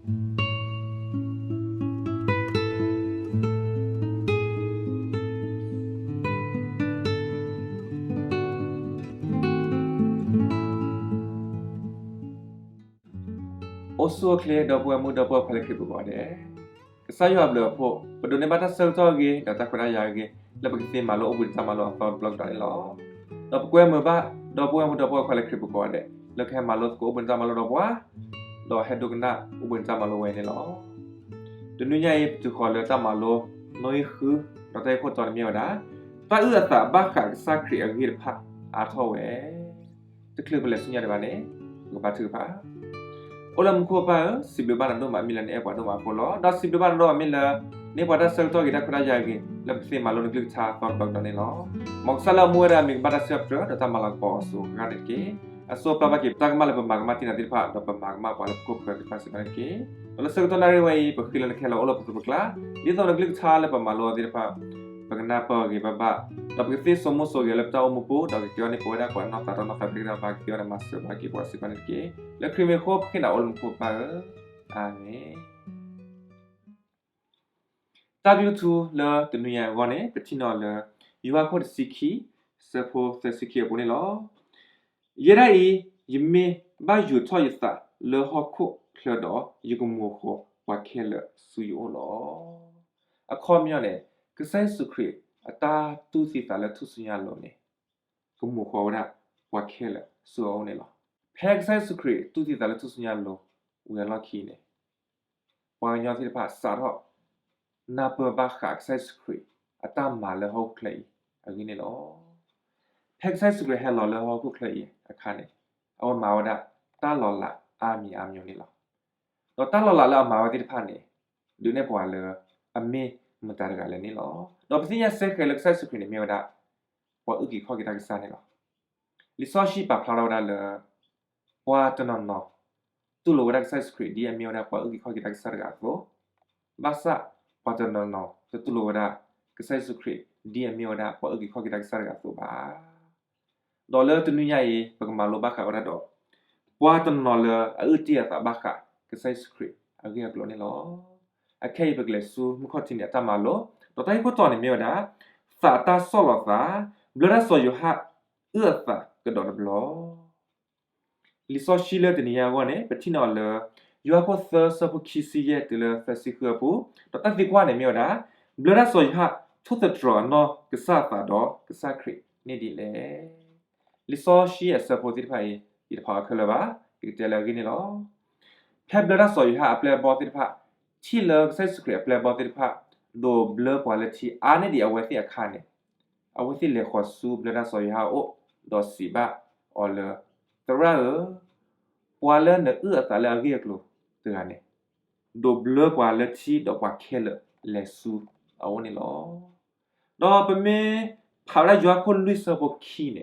အိၣ်ဆူၣ်အိၣ်ချ့ ဒီပုၢ်ဝဲၢ်မုၣ်ဒီပုၢ်ဝဲၢ်ခွါလၢခရံာ်ဖိကိးဂၤဒဲး, ကစၢ်ယွၤအဘျုးအဖှိၣ် ပဒိးန့ၢ်ဘၣ်တၢ်ဆၢကတီၢ်အဂ့ၤ ဒီးတၢ်ခွဲးတၢ်ယာ်အဂ့ၤ လၢပကသ့မၤလိအိၣ်ဘှံးနံၤတၢ်မၤလိအသီတဘျီကဒီးန့ၣ်လီၤ. ဒီးပကွဲမုာ်ဘၣ် ဒီပုၢ်ဝဲၢ်မုၣ်ဒီပုၢ်ဝဲၢ်ခွါလၢခရံာ်ဖိကိးဂၤဒဲး လၢကဟဲမၤလိသကိးအိၣ်ဘှံးနံၤတၢ်မၤလိဒီးပှၤ ဒီးဟဲဒိကနၣ်အိၣ်ဘှံးနံၤတၢ်မၤလိဝဲန့ၣ်လီၤ. တနွံညါအံၤ ပတုၤဃီၤလၢတၢ်မၤလိ နီၣ်ဂံၢ်ဃု ဒီးတၢ်ဂ့ၢ်ခိၣ်တီန့ၣ်မ့ၢ်ဝဲဒၣ် တၢ်အုၣ်အသးဘၣ်ဃးကစၢ်ခရံာ်အဂ့ၢ်တဖၣ်အါထီၣ်ဝဲ တချုးပလဲၤဆူညါဒံးဘၣ်န့ၣ် ပကဘါထုကဖၣ်. အိၣ်လၢမူခိၣ်ပၢ်ဧၢ, စံးဘျုးဘၣ်နၤဒိၣ်မး မ့ၢ်လၢနအဲၣ်ပှၤဒိၣ်မးအဃိလီၤ. ဒီးစံးဘျုးဘၣ်နၤဒိၣ်မး မ့ၢ်လၢ န့ၢ်ပှၤတၢ်ဆၢကတီၢ်ဂ့ၤ တၢ်ခွဲးတၢ်ယာ်ဂ့ၤ လၢပကသ့မၤလိနကလုၢ်ကထါသီတဘျီကဒီးန့ၣ်လီၤ. မ်ကစၢ်လၢအမူဝဲဒၣ် မ့ၢ်ကဘၣ်တၢ်စံးထီၣ်ပတြၢၤ ဒီးတၢ်မၤလၤကပီၤအစိၤအဂၤန့ၣ်တက့ၢ်. အစိပျၢ်ဘၣ်က့ၤ တၢ်ကမၣ်လၢပမၤကမၣ်တ့ၢ်နၤသ့ၣ်တဖၣ် ဒီးပမၤကမၣ်ပှၤလၢပခိၣ်ပဃၢၤသ့ၣ်တဖၣ်စ့ၢ်ကီးန့ၣ်တက့ၢ်. ဒီးလၢဆၢကတီၢ်နၣ်ရံၣ်ဝဲအံၤ ပဃ့လၢနခဲလၢာ်အိၣ်လၢပသိးပကျါ, ဒ်သိးနကလုၢ်ကထါလၢပမၤလိအီၤသ့ၣ်တဖၣ် ပကနၢ်ပၢၢ်ဂ့ၤဘၣ်ဘၣ်, ဒီးပကသ့စိာ်မူစိာ်ဂဲၤလၢပတၢ်အိၣ်မူပူၤ, ဒီးကကဲအီၤန့ၢ်ပဝဲဒၣ်ပှၤနီၢ်သးဒီးနီၢ်သးတဂ့ၤဒီး ဘၣ်ကကဲအီၤဒီးမၤစၢၤဘၣ်က့ၤပှၤစ့ၢ်ကီးန့ၣ်တက့ၢ်. လၢခရံာ်မံၤအဃိ ပဃ့နၤအိၣ်လၢမူခိၣ်ပၢ်ဧၢ, အၤမ့ၣ်. တၢ်ကလုၢ်ထူလၢတနွံညါအဂီၢ်န့ၣ် ပထံၣ်န့ၢ်အီၤလၢ ယိၤဟၣ်ခိၣ်တဆံခံ, ဆၢဖိသၢဆံခံအပူၤန့ၣ်လီၤ. ယဲဒၣ်အံၤ, ယမ့ၢ်ဘၣ်ယူာ်ထီၣ်ယသးလၢဟီၣ်ခိၣ်ချၢဒီး ယကမိၤဃီၤပှၤခဲလၢာ်ဆူယအိၣ်လီၤ. အခီပညီန့ၣ် ကစၢ်ယ့ၣ်ၡူးခရံာ်အတၢ်တူၢ်သံသးလၢထူၣ်စုညါအလိၤန့ၣ် ကမိၤဃီၤဝဲဒၣ်ပှၤခဲလၢာ်ဆူအအိၣ်န့ၣ်လီၤ. ဖဲကစၢ်ယ့ၣ်ၡူးခရံာ်တူၢ်သံသးလၢထူၣ်စုညါအလိၤဝံၤအလီၢ်ခံန့ၣ် ပှၤကညီသ့ၣ်တဖၣ်စးထီၣ်နၢ်ပၢၢ်ဘၣ်ဃးကစၢ်ယ့ၣ်ၡူးခရံာ် အတၢ်မၤလၢဟီၣ်ခိၣ်ချၢအံၤအဂ့ၢ်န့ၣ်လီၤ. ဖဲကစၢ်ယ့ၣ်ၡူးခရံာ်ဟဲလီၤလၢဟီၣ်ခိၣ်ချၢအံၤအခါန့ၣ် အဝဲမၤဝဲဒၣ်တၢ်လီၤလးအါမံၤအါမံၤန့ၣ်လီၤ. ဒီးတၢ်လီၤလးလၢအမၤဝဲသ့ၣ်တဖၣ်န့ၣ် ဒုးနဲၣ်ပှၤလၢအမ့ၢ်မတၤတဂၤလဲၣ်န့ၣ်လီၤ. ဒီးပသ့ၣ်ညါစ့ၢ်ကီးလၢကစၢ်ယ့ၣ်ၡူးခရံာ်န့ၣ်မ့ၢ်ဝဲဒၣ် ပှၤအုၣ်က့ၤခီၣ်က့ၤတၢ်ကစၢ်န့ၣ်လီၤ. လံာ်စီဆှံပာ်ဖျါထီၣ်ဝဲဒၣ်လၢ ပှၤတနီၤနီၤ တူၢ်လိာ်ဝဲဒၣ်ကစၢ်ယ့ၣ်ၡူးခရံာ်ဒ်အမ့ၢ်ဝဲဒၣ်ပှၤအုၣ်က့ၤခီၣ်က့ၤတၢ်ကစၢ်တဂၤအသိး, ဘၣ်ဆၣ်ပှၤတနီၤနီၤတတူၢ်လိာ်ဝဲဒၣ် ကစၢ်ယ့ၣ်ၡူးခရံာ်ဒ်အမ့ၢ်ဝဲဒၣ်ပှၤအုၣ်က့ၤခီၣ်က့ၤတၢ်ကစၢ်တဂၤအသိးဘၣ်. ဒီးလၢတနွံညါအံၤ ပကမၤလိဘၣ်ဃးဝဲဒၣ်ဒီး ပှၤတနီၤနီၤလၢအအုၣ်တ့ၢ်အသးဘၣ်ဃး ကစၢ်ယ့ၣ်ၡူးခရံာ်အဂ့ၢ်အကျိၤန့ၣ်လီၤ. အခဲအံၤပကလဲၤဆူမုၢ်ခီၣ်ထံးန့ၣ်အတၢ်မၤလိ, ဒီးတၢ်ဂ့ၢ်ခိၣ်တီန့ၣ်မ့ၢ်ဝဲဒၣ် သးတၢ်ဆီၣ်လီၤသး, ဘျၢတၢ်စီၤယိၤဟၣ်အုၣ်အသးကဒီးတဘျီ လံာ်စီဆှံလၢတနံၤညါအဂီၢ်န့ၣ် ပထံၣ်န့ၢ်အီၤလၢ ယိၤဟၣ်ခိၣ်သၢ ဆၢဖိခံဆံယဲၢ်တုၤလၢသၢဆံဃုအပူၤ, ဒီးတၢ်သံကွၢ်န့ၣ်မ့ၢ်ဝဲဒၣ် ဘျၢတၢ်စီၤယိၤဟၣ် ထိၣ်သတြီၤအနီၢ်ကစၢ်အသးဒီးကစၢ်ခရံာ်န့ၣ်ဒ်လဲၣ်. လံာ်စီဆှံအဆၢဖိသ့ၣ်တဖၣ်အံၤ ယတဖးအီၤခဲလၢာ်ဘၣ်, ယကတဲလၢအဂ့ၢ်န့ၣ်လီၤ. ဖဲဘျၢတၢ်စီၤယိၤဟၣ်အပျဲၢ်အဘီၣ်သ့ၣ်တဖၣ် ထံၣ်လၢကစၢ်ယ့ၣ်ၡူးခရံာ်အပျဲၢ်အဘီၣ်သ့ၣ်တဖၣ် ဒိးဘျၢပှၤလၢထံအါန့ၢ်ဒံးအဝဲသ့ၣ်အခါန့ၣ် အဝဲသ့ၣ်လဲၤဃီၤဆူဘျၢတၢ်စီၤယိၤဟၣ်အအိၣ် ဒီးစံးဘၣ်အီၤလၢ သရၣ်ဧၢ, ပှၤလၢနအုၣ်အသးလၢအဂ့ၢ်အကျိၤတဂၤန့ၣ် ဒိးဘျၢပှၤလၢထံဒီးပှၤခဲလၢာ်လဲၤဆူအအိၣ်န့ၣ်လီၤ. ဒီးပမ့ၢ်ဖးဝဲဒၣ်ယိၤဟၣ်ခိၣ်လွံၢ်ဆၢဖိခံန့ၣ်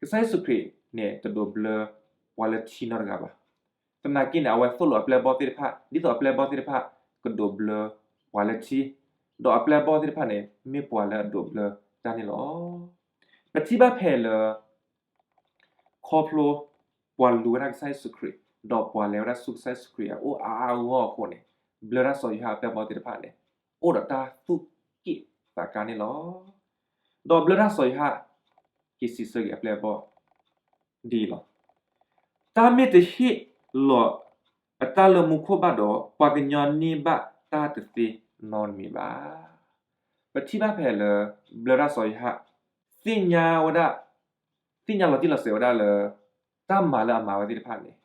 ကစၢ်ယ့ၣ်ၡူးခရံာ်န့ၣ် တဒိးဘျၢပှၤလၢထံနီတဂၤဘၣ်. သနာ်က့န့ၣ် အဝဲသိၣ်လိအပျဲၢ်အဘီၣ်သ့ၣ်တဖၣ် ဒ်သိးအပျဲၢ်အဘီၣ်သ့ၣ်တဖၣ်ကဒိးဘျၢပှၤလၢထံ, ဒီးအပျဲၢ်အဘီၣ်သ့ၣ်တဖၣ်န့ၣ် မ့ၢ်ပှၤလၢအဒိးဘျၢတၢ်န့ၣ်လီၤ. ပထံၣ်ဘၣ်ဖဲလၢ ခီဖျိပှၤလူၤဝဲဒၣ်ကစၢ်ယ့ၣ်ၡူးခရံာ် ဒီးပှၤလဲၤဝဲဒၣ်ဆူကစၢ်ယ့ၣ်ၡူးခရံာ်အအိၣ်အါအါဂီၢ်ဂီၢ်အဃိန့ၣ် ဘျၢတၢ်စီၤယိၤဟၣ်အပျဲၢ်အဘီၣ်သ့ၣ်တဖၣ်န့ၣ် အိၣ်ဒီးတၢ်သူၣ်က့ၣ်သးကါန့ၣ်လီၤ. ဒီးဘျၢတၢ်စီၤယိၤဟၣ် က့ၤစံးဆၢက့ၤအပျဲၢ်အဘီၣ်ဒ်အံၤလီၤ. တၢ်မ့ၢ်တဟ့ၣ်လီၤအတၢ်လၢမူခိၣ်ဘၣ်ဒီး ပှၤကညီန့ၢ်ဘၣ်တၢ်တသ့နီတမံၤဘၣ်. ပထံၣ်ဘၣ်ဖဲလၢ ဘျၢတၢ်စီၤယိၤဟၣ် သ့ၣ်ညါဝဲဒၣ်, သ့ၣ်ညါလီၤတံၢ်လီၤဆဲးဝဲဒၣ်လၢ တၢ်မၤလၢအမၤဝဲသ့ၣ်တဖၣ်န့ၣ်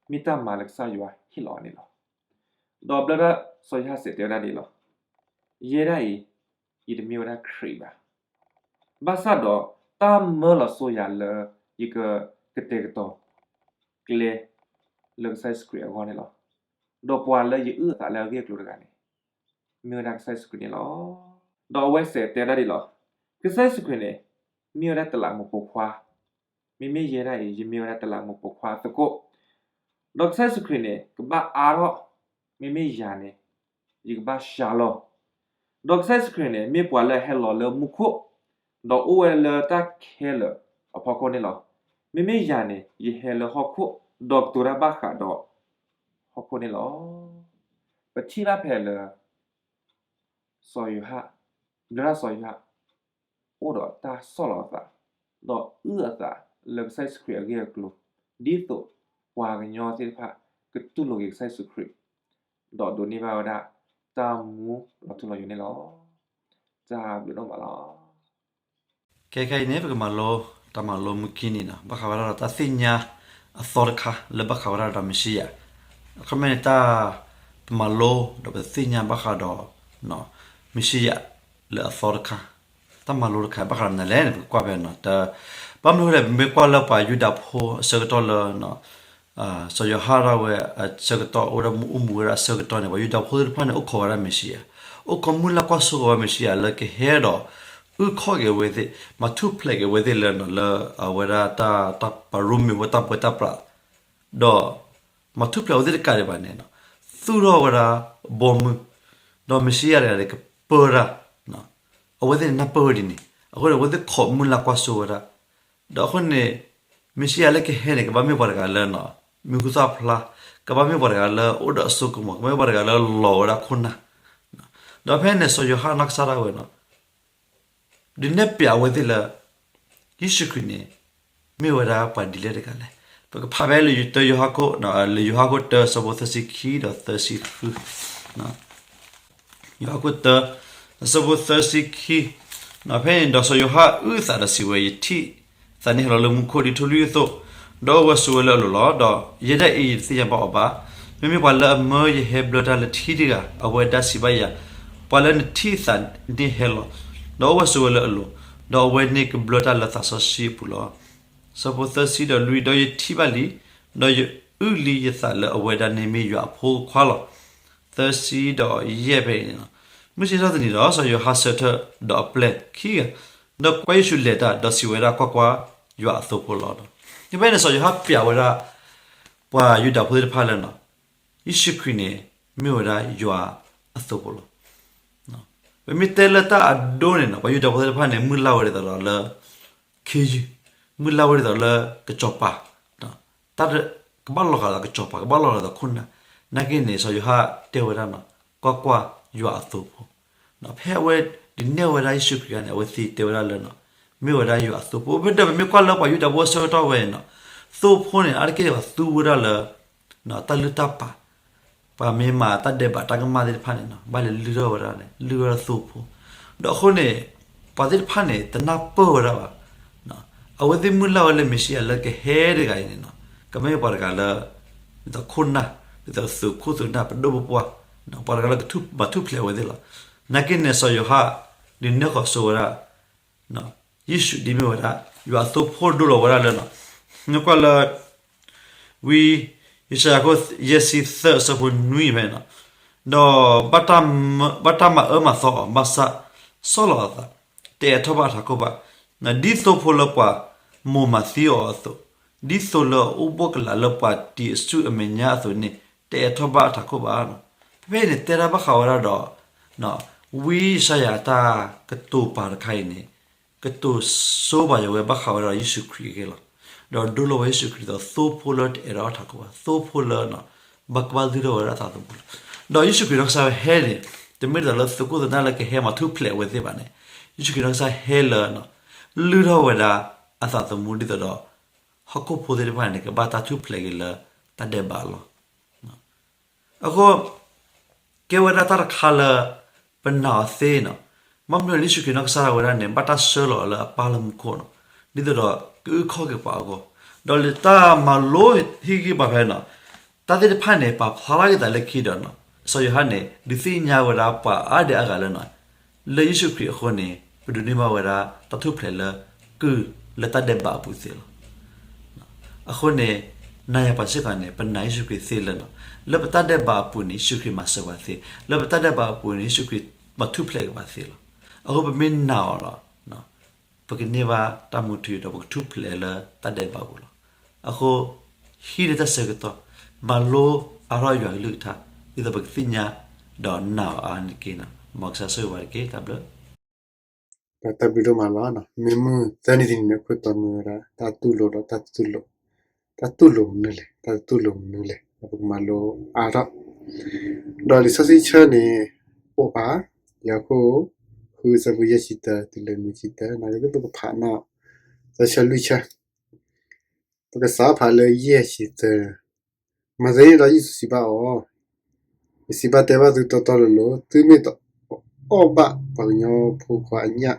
မ့ၢ်တၢ်မၤလၢကစၢ်ယွၤဟ့ၣ်လီၤအီၤန့ၣ်လီၤ. ဒီးဘျၢတၢ်စီၤယိၤဟၣ်စံးတဲဝဲဒၣ်ဒ်အံၤလီၤ. ယဲဒၣ်အံၤ ယတမ့ၢ်ဝဲဒၣ်ခရံာ်ဘၣ်. ဘၣ်ဆၣ်ဒီးတၢ်မၢလီၤစိၤယၤလၢ ယကကတဲာ်ကတီၤကျဲ လၢကစၢ်ယ့ၣ်ၡူးခရံာ်အဂီၢ်န့ၣ်လီၤ. ဒီးပှၤလၢယအုၣ်အသးလၢအဂ့ၢ်အကျိၤတဂၤန့ၣ် မ့ၢ်ဝဲဒၣ်ကစၢ်ယ့ၣ်ၡူးခရံာ်န့ၣ်လီၤ. ဒီးအဝဲစံးတဲဝဲဒၣ်ဒ်အံၤလီၤ. ကစၢ်ယ့ၣ်ၡူးခရံာ်န့ၣ် မ့ၢ်ဝဲဒၣ်တလးမူးပိာ်ခွါ မ့မ့ၢ်ယဲဒၣ်အံၤ ယမ့ၢ်ဝဲဒၣ်တလးမူးပိာ်ခွါအသကိး, ဒီးကစၢ်ယ့ၣ်ၡူးခရံာ်န့ၣ် ကဘၣ်အါထီၣ်, မ့မ့ၢ်ယၤန့ၣ် ယကဘၣ်စှၤလီၤ. ဒီးကစၢ်ယ့ၣ်ၡူးခရံာ်န့ၣ် မ့ၢ်ပှၤလၢအဟဲလီၤလၢမူခိၣ်, ဒီးအိၣ်ဝဲလၢတၢ်ခဲလၢာ်အဖီခိၣ်န့ၣ်လီၤ. မ့မ့ၢ်ယၤန့ၣ် ယဟဲလၢဟီၣ်ခိၣ်, ဒီးကတိၤတၢ်ဘၣ်ဃးဒီး ဟီၣ်ခိၣ်န့ၣ်လီၤ. ပထံၣ်ဘၣ်ဖဲလၢ စီၤယိၤဟၣ်, ဘျၢတၢ်စီၤယိၤဟၣ် အိၣ်ဒီးတၢ်ဆီၣ်လီၤအသး, ဒီးအုၣ်အသးလၢကစၢ်ယ့ၣ်ၡူးခရံာ်အဂ့ၢ်အကျိၤ, ဒ်သိးပှၤကညီသ့ၣ်တဖၣ်ကတူၢ်လိာ်က့ၤကစၢ်ယ့ၣ်ၡူးခရံာ်, ဒီးဒိးန့ၢ်ဘၣ်ဝဲဒၣ်တၢ်မူလီၤထူလီၤယိာ်န့ၣ်လီၤ. တၢ်ဘျုးဒိၣ်မးလီၤ. ခဲခဲအံၤန့ၣ် ပကမၤလိတၢ်မၤလိမုၢ်ခံနံၤန့ၣ် ဘၣ်ဃးဝဲဒၣ်ဒီးတၢ်သ့ၣ်ညါအသီတခါလၢဘၣ်ဃးဝဲဒၣ်ဒီးမ့ၣ်ၡံအၤ. အခီပညီန့ၣ် တၢ်ပမၤလိဒီးပသ့ၣ်ညါဘၣ်ဃးဒီး မ့ၣ်ၡံအၤလၢအသီတခါ, တၢ်မၤလိတခါဘၣ်ဃးဒီးမနုၤလဲၣ်န့ၣ် ပကကွၢ်ဖဲန့ၣ် ဘၣ်မနုၤလဲၣ် ပမ့ၢ်ကွၢ်လၢပှၤယူဒၤဖိအဆၢကတီၢ်လၢ စီၤယိၤဟၣ်ဒၣ်ဝဲအဆၢကတီၢ် အိၣ်ဒီးမူအိၣ်မူဝဲဒၣ်အဆၢကတီၢ်န့ၣ် ပှၤယူဒၤဖိသ့ၣ်တဖၣ်န့ၣ် အိၣ်ခိးဝဲဒၣ်မ့ၣ်ၡံအၤ, အိၣ်ခိးမုၢ်လၢ်ကွၢ်စိဃီၤဝဲမ့ၣ်ၡံအၤလၢကဟဲဒီး အုၣ်ခီၣ်က့ၤအဝဲသ့ၣ်, မၤထူၣ်ဖျဲးက့ၤအဝဲသ့ၣ်လၢ လၢအဝဲဒၣ်တၢ်ပာ်ရိမ့ၤဝဲတၢ်ပၢတၢ်ပြး, ဒီးမၤထူၣ်ဖျဲးအဝဲသ့ၣ်တကးဒံးဘၣ်န့ၣ် သူၣ်ထီၣ်ဝဲဒၣ်ဘီမုၢ်, ဒီးမ့ၣ်ၡံအၤတဂၤန့ၣ် ကပၢတၢ်, အဝဲသ့ၣ်န့ၣ်နၢ်ပၢၢ်ဝဲဒ်န့ၣ်, အဃိန့ၣ် အဝဲသ့ၣ်ခိးမုၢ်လၢ်ကွၢ်စိဝဲဒၣ် ဒီးအဃိန့ၣ် မ့ၣ်ၡံအၤလၢကဟဲန့ၣ် ကဘၣ်မ့ၢ်ပှၤတဂၤလၢ မံၤဟူသၣ်ဖျါ, ကဘၣ်မ့ၢ်ပှၤတဂၤလၢအိၣ်ဒီးအစိကမီၤ, ကဘၣ်မ့ၢ်ပှၤတဂၤလၢလီၤဝဲဒၣ်ခိၣ်နၢ်, ဒီးဖဲန့ၣ် စီၤယိၤဟၣ်နီၢ်ကစၢ်ဒၣ်ဝဲန့ၣ် ဒုးနဲၣ်ပျးအဝဲသ့ၣ်လၢ ယ့ၣ်ၡူးခရံာ်န့ၣ် မ့ၢ်ဝဲဒၣ်ပှၤဒ်လဲၣ်တဂၤလဲၣ်. ပကဖးဖဲလၢတၢယိၤဟၣ်ခိၣ်, လၢယိၤဟၣ်ခိၣ်တၢ အဆၢဖိသၢဆံခံဒီးသၢဆံဃု, ယိၤဟၣ်ခိၣ်တၢ အဆၢဖိသၢဆံခံ, ဖဲန့ၣ်ဒီးစီၤယိၤဟၣ်အုၣ်အသးဒီးစံးဝဲ, ယထံၣ်သးန့ၢ်ဟဲလီၤလၢမူခိၣ်ဒ်ထူလွံၢ်အသိး, ဒီးအိၣ်ဝဲဆိးဝဲလၢအလိၤလီၤ. ဒီးယဲဒၣ်အံၤယတသ့ၣ်ညါဘၣ်အီၤဘၣ်. မ့မ့ၢ်ပှၤလၢအမၢယဟဲဘျၢတၢ်လၢထံတဂၤ, အဝဲဒၣ်စံးဘၣ်ယၤ, ပှၤလၢနထံၣ်သးန့ၣ်ဟဲလီၤ, ဒီးအိၣ်ဝဲဆိးဝဲလၢအလိၤ, ဒီးအဝဲန့ၣ်ကဘျၢတၢ်လၢသးစီဆှံအပူၤလီၤ. ဆၢဖိသၢဆံဒီးလွံၢ်, ဒီးယထံၣ်ဘၣ်လံ, ဒီးယအုၣ်လံယသးလၢအဝဲဒၣ်န့ၣ်မ့ၢ်ယွၤအဖိခွါလီၤ. သၢဆံဒီးယဲၢ်ဖဲအံၤန့ၣ်, မုၢ်ဆ့ၣ်ထီၣ်တနံၤဒီး စီၤယိၤဟၣ်ဆၢထၢၣ်ဒီးအပျဲၢ်ခံဂၤ, ဒီးကွၢ်ယ့ၣ်ၡူးလဲၤတၢ်, ဒီးစံးဝဲဒၣ်, ကွၢ်ကွၢ်, ယွၤအသိဖိလီၤ. ဖဲန့ၣ်စီၤယိၤဟၣ်ပျးဝဲဒၣ် ပှၤယူဒၤဖိသ့ၣ်တဖၣ်လၢ ယ့ၣ်ၡူးခရံာ်န့ၣ် မ့ၢ်ဝဲဒၣ်ယွၤအသိဖိလီၤ. ပမ့ၢ်တဲလၢတၢ်အဒိန့ၣ် ပှၤယူဒၤဖိသ့ၣ်တဖၣ်န့ၣ် မုၢ်လၢ်ဝဲဒ်သိးဒီးလၢ ခ့ယုၢ်, မုၢ်လၢ်ဝဲဒ်သိးလၢကစီၤပၤ, တၢ်ကဘၣ်လီၤဂာ်ဒီးကစီၤပၤ, ကဘၣ်လီၤဂာ်ဒီးခိၣ်နၢ်, နာ်က့န့ၣ် စီၤယိၤဟၣ်တဲဝဲဒၣ်န့ၣ်, ကွၢ်ကွၢ်, ယွၤအသိဖိ. ဖဲအဝဲဒုးနဲၣ်ဝဲဒၣ်ယ့ၣ်ၡူးခရံာ်အခါန့ၣ် အဝဲသ့ၣ်တဲဝဲဒၣ်လၢ မ့ၢ်ဝဲဒၣ်ယွၤအသိဖိ. ဖဲဒီးပမ့ၢ်ကွၢ်လၢပှၤယူဒၤဖိအဆၢကတီၢ်ဝဲန့ၣ်, သိဖိန့ၣ် အါတက့ၢ်ပှၤသူဝဲဒၣ်လၢ တၢ်လုၢ်တၢ်ပာ်, ပှၤမ့ၢ်မၤတၢ်ဒဲးဘးတၢ်ကမၣ်သ့ၣ်တဖၣ်န့ၣ် ဘၣ်လဲၤလုၢ်ထီၣ်ဝဲဒၣ်န့ၣ် လုၢ်ဝဲဒၣ်သိဖိ. ဒီးအဃိန့ၣ် ပှၤသ့ၣ်တဖၣ်န့ၣ် တနၢ်ပၢၢ်ဝဲဒၣ်ဘၣ်. အဝဲသ့ၣ်မုၢ်လၢ်ဝဲလၢမ့ၣ်ၡံအၤလၢကဟဲတဂၤအံၤန့ၣ် ကမ့ၢ်ပှၤတဂၤလၢ ဒ်သိးခိၣ်နၢ်, ဒ်သိးသုးခိၣ်သုးနၢ်ပဒိၣ်ပပှၢ်, ပှၤတဂၤလၢကမၤထူၣ်ဖျဲးအဝဲသ့ၣ်လီၤ. နာ်က့န့ၣ် စီၤယိၤဟၣ် ဒုးနဲၣ်ဃီၤဆိဝဲဒၣ် ယ့ၣ်ၡူးဒ်မ့ၢ်ဝဲဒၣ် ယွၤအသိဖိဒိလီၤဝဲဒၣ်လၢ နကွၢ်လၢ ဝံယၡါယၤခိၣ်ယဲၢ်ဆံသၢအဆၢဖိနွံဖဲန့ၣ်, ဒီး ဘၣ်တၢ်မၤအၢမၤသီအီၤ ဘၣ်ဆၣ်ဆီၣ်လီၤအသး, တအဲးထီၣ်ဘၣ်အထးခိၣ်ဘၣ်, ဒ်သိဖိလၢပှၤမိၢ်မၤသံအီၤအသိး, ဒ်သိလၢအအိၣ်ဘှီၣ်ကလာ်လၢပှၤတံၤအစုၣ်အမဲာ်ညါအသိးန့ၣ် တအဲးထီၣ်ဘၣ်အထးခိၣ်ဘၣ်. ဖဲဖဲအံၤန့ၣ် တဲဒၣ်ဘၣ်ဃးဝဲဒၣ်ဒီး ဝံယၡါယၤအတၢ်ကတိၤပာ်တခါအံၤန့ၣ် ကတိၤဆိပာ်ယဝဲဘၣ်ဃးဝဲဒၣ်ယ့ၣ်ၡူးခရံာ်အဂ့ၢ်လီၤ. ဒီးဒိလီၤဝဲယ့ၣ်ၡူးခရံာ်ဒီးသိဖိလၢတအဲးထီၣ်အထးခိၣ်ဘၣ်, သိဖိလၢ ဘၣ်ကဘၣ်လုၢ်ထီၣ်ဝဲဒၣ်အသးသမူလီၤ. ဒီးယ့ၣ်ၡူးခရံာ်နီၢ်ကစၢ်ဟဲန့ၣ် တမ့ၢ်ဒ်သိးလၢသုးခိၣ်သုးနၢ်လၢကဟဲမၤထူၣ်ဖျဲးအဝဲသ့ၣ်ဘၣ်န့ၣ်, ယ့ၣ်ၡူးခရံာ်နီၢ်ကစၢ်ဟဲလၢ လုၢ်ထီၣ်ဝဲဒၣ်အသးသမူဒ်သိးဒီး ဟီၣ်ခိၣ်ဖိသ့ၣ်တဖၣ်န့ၣ် ကဘၣ်တၢ်ထူၣ်ဖျဲးက့ၤလၢတၢ်ဒဲးဘးလီၤ. အဃိ ကဲဝဲဒၣ်တၢ်တခါလၢ ပနာ်အီၤသ့န့ၣ်, ဘၣ်မနုၤလၢယ့ၣ်ၡူးခရံာ်နီၢ်ကစၢ်ဒၣ်ဝဲဒၣ်န့ၣ် ဘၣ်တၢ်ဆှၢလီၤလၢအပၢ်လၢမူခိၣ်န့ၣ်, ဒ်သိးဒီးကအုၣ်ခီၣ်က့ၤပှၤအဂီၢ်, ဒီးလၢတၢ်မၤလိဟ့ၣ်ဂံၢ်ဘါဖဲန့ၣ်, တၢ်သ့ၣ်တဖၣ်န့ၣ် ပာ်ဖျါထီၣ်က့ၤသးလၢခံဒီး စီၤယိၤဟၣ်န့ၣ် ဒုးသ့ၣ်ညါဝဲဒၣ်ပှၤအါဒံးအါဂၤလၢ လၢယ့ၣ်ၡူးခရံာ်အဃိန့ၣ် ပဒိးန့ၢ်ဘၣ်ဝဲဒၣ်တၢ်ထူၣ်ဖျဲးလၢကုၢ်လၢတၢ်ဒဲးဘးအပူၤသ့လီၤ. အဃိန့ၣ် နၤယၤပှၤစ့ၢ်ကီးန့ၣ် ပနာ်ယ့ၣ်ၡူးခရံာ်သ့လၢ လၢပတၢ်ဒဲးဘးအပူၤန့ၣ် ယ့ၣ်ၡူးခရံာ်မၤစၢၤပှၤသ့, လၢပတၢ်ဒဲးဘးအပူၤန့ၣ် ယ့ၣ်ၡူးခရံာ်မၤထူၣ်ဖျဲးက့ၤပှၤသ့လီၤ. အဃိပမ့ၢ်နာ်အီၤဒီး ပကန့ၢ်ဘၣ်တၢ်မူထူယိာ်ဒီးပကထူၣ်ဖျဲးလၢတၢ်ဒဲးဘးပူၤလီၤ. အဃိ ဟံးန့ၢ်တၢ်ဆၢကတီၢ် မၤလိအါထီၣ်ယွၤကလုၢ်ကထါ ဒ်သိးပကသ့ၣ်ညါ ဒီးနာ်အီၤအါန့ၣ်တက့ၢ်. မ်ကစၢ်ဆိၣ်ဂ့ၤပှၤတက့ၢ်. တၢ်ဘျုး ဒီးတၢ်ဘျုးဒိၣ်မးလီၤ. မ့ၢ်မုၢ်သၢနံၤတနံၤန့ၣ် အခိၣ်တီမ့ၢ်ဝဲဒၣ် တၢ်တူၢ်လိာ်ဒီးတၢ်တတူၢ်လိာ်, တၢ်တူၢ်လိာ်မနုၤလဲၣ်, တၢ်တတူၢ်လိာ်မနုၤလဲၣ်. ဒီးပကမၤလိအါထီၣ်, ဒီးလံာ်စီဆှံဆၢန့ၣ် အိၣ်ဖး ယၤကိာ် ဃု အဆၢဖိယဲၢ်ဆံတၢ တုၤလၢနွံဆံတၢ, နာ်က့သ့ၣ်ပကဖးနီၣ် သၢဆၢလွံၢ်ဆၢ, ပကစးဖးလၢယဲၢ်ဆံတၢ, မၤသးဒ်န့ၣ်ဒီးယ့ၣ်ၡူးစံးဘၣ်အီၤ, ယစံးဘၣ်တဲဘၣ်သုတီတီလိၤလိၤ, သုမ့ၢ်တအီၣ်ဘၣ်ပှၤကညီဖိခွါအညၣ်,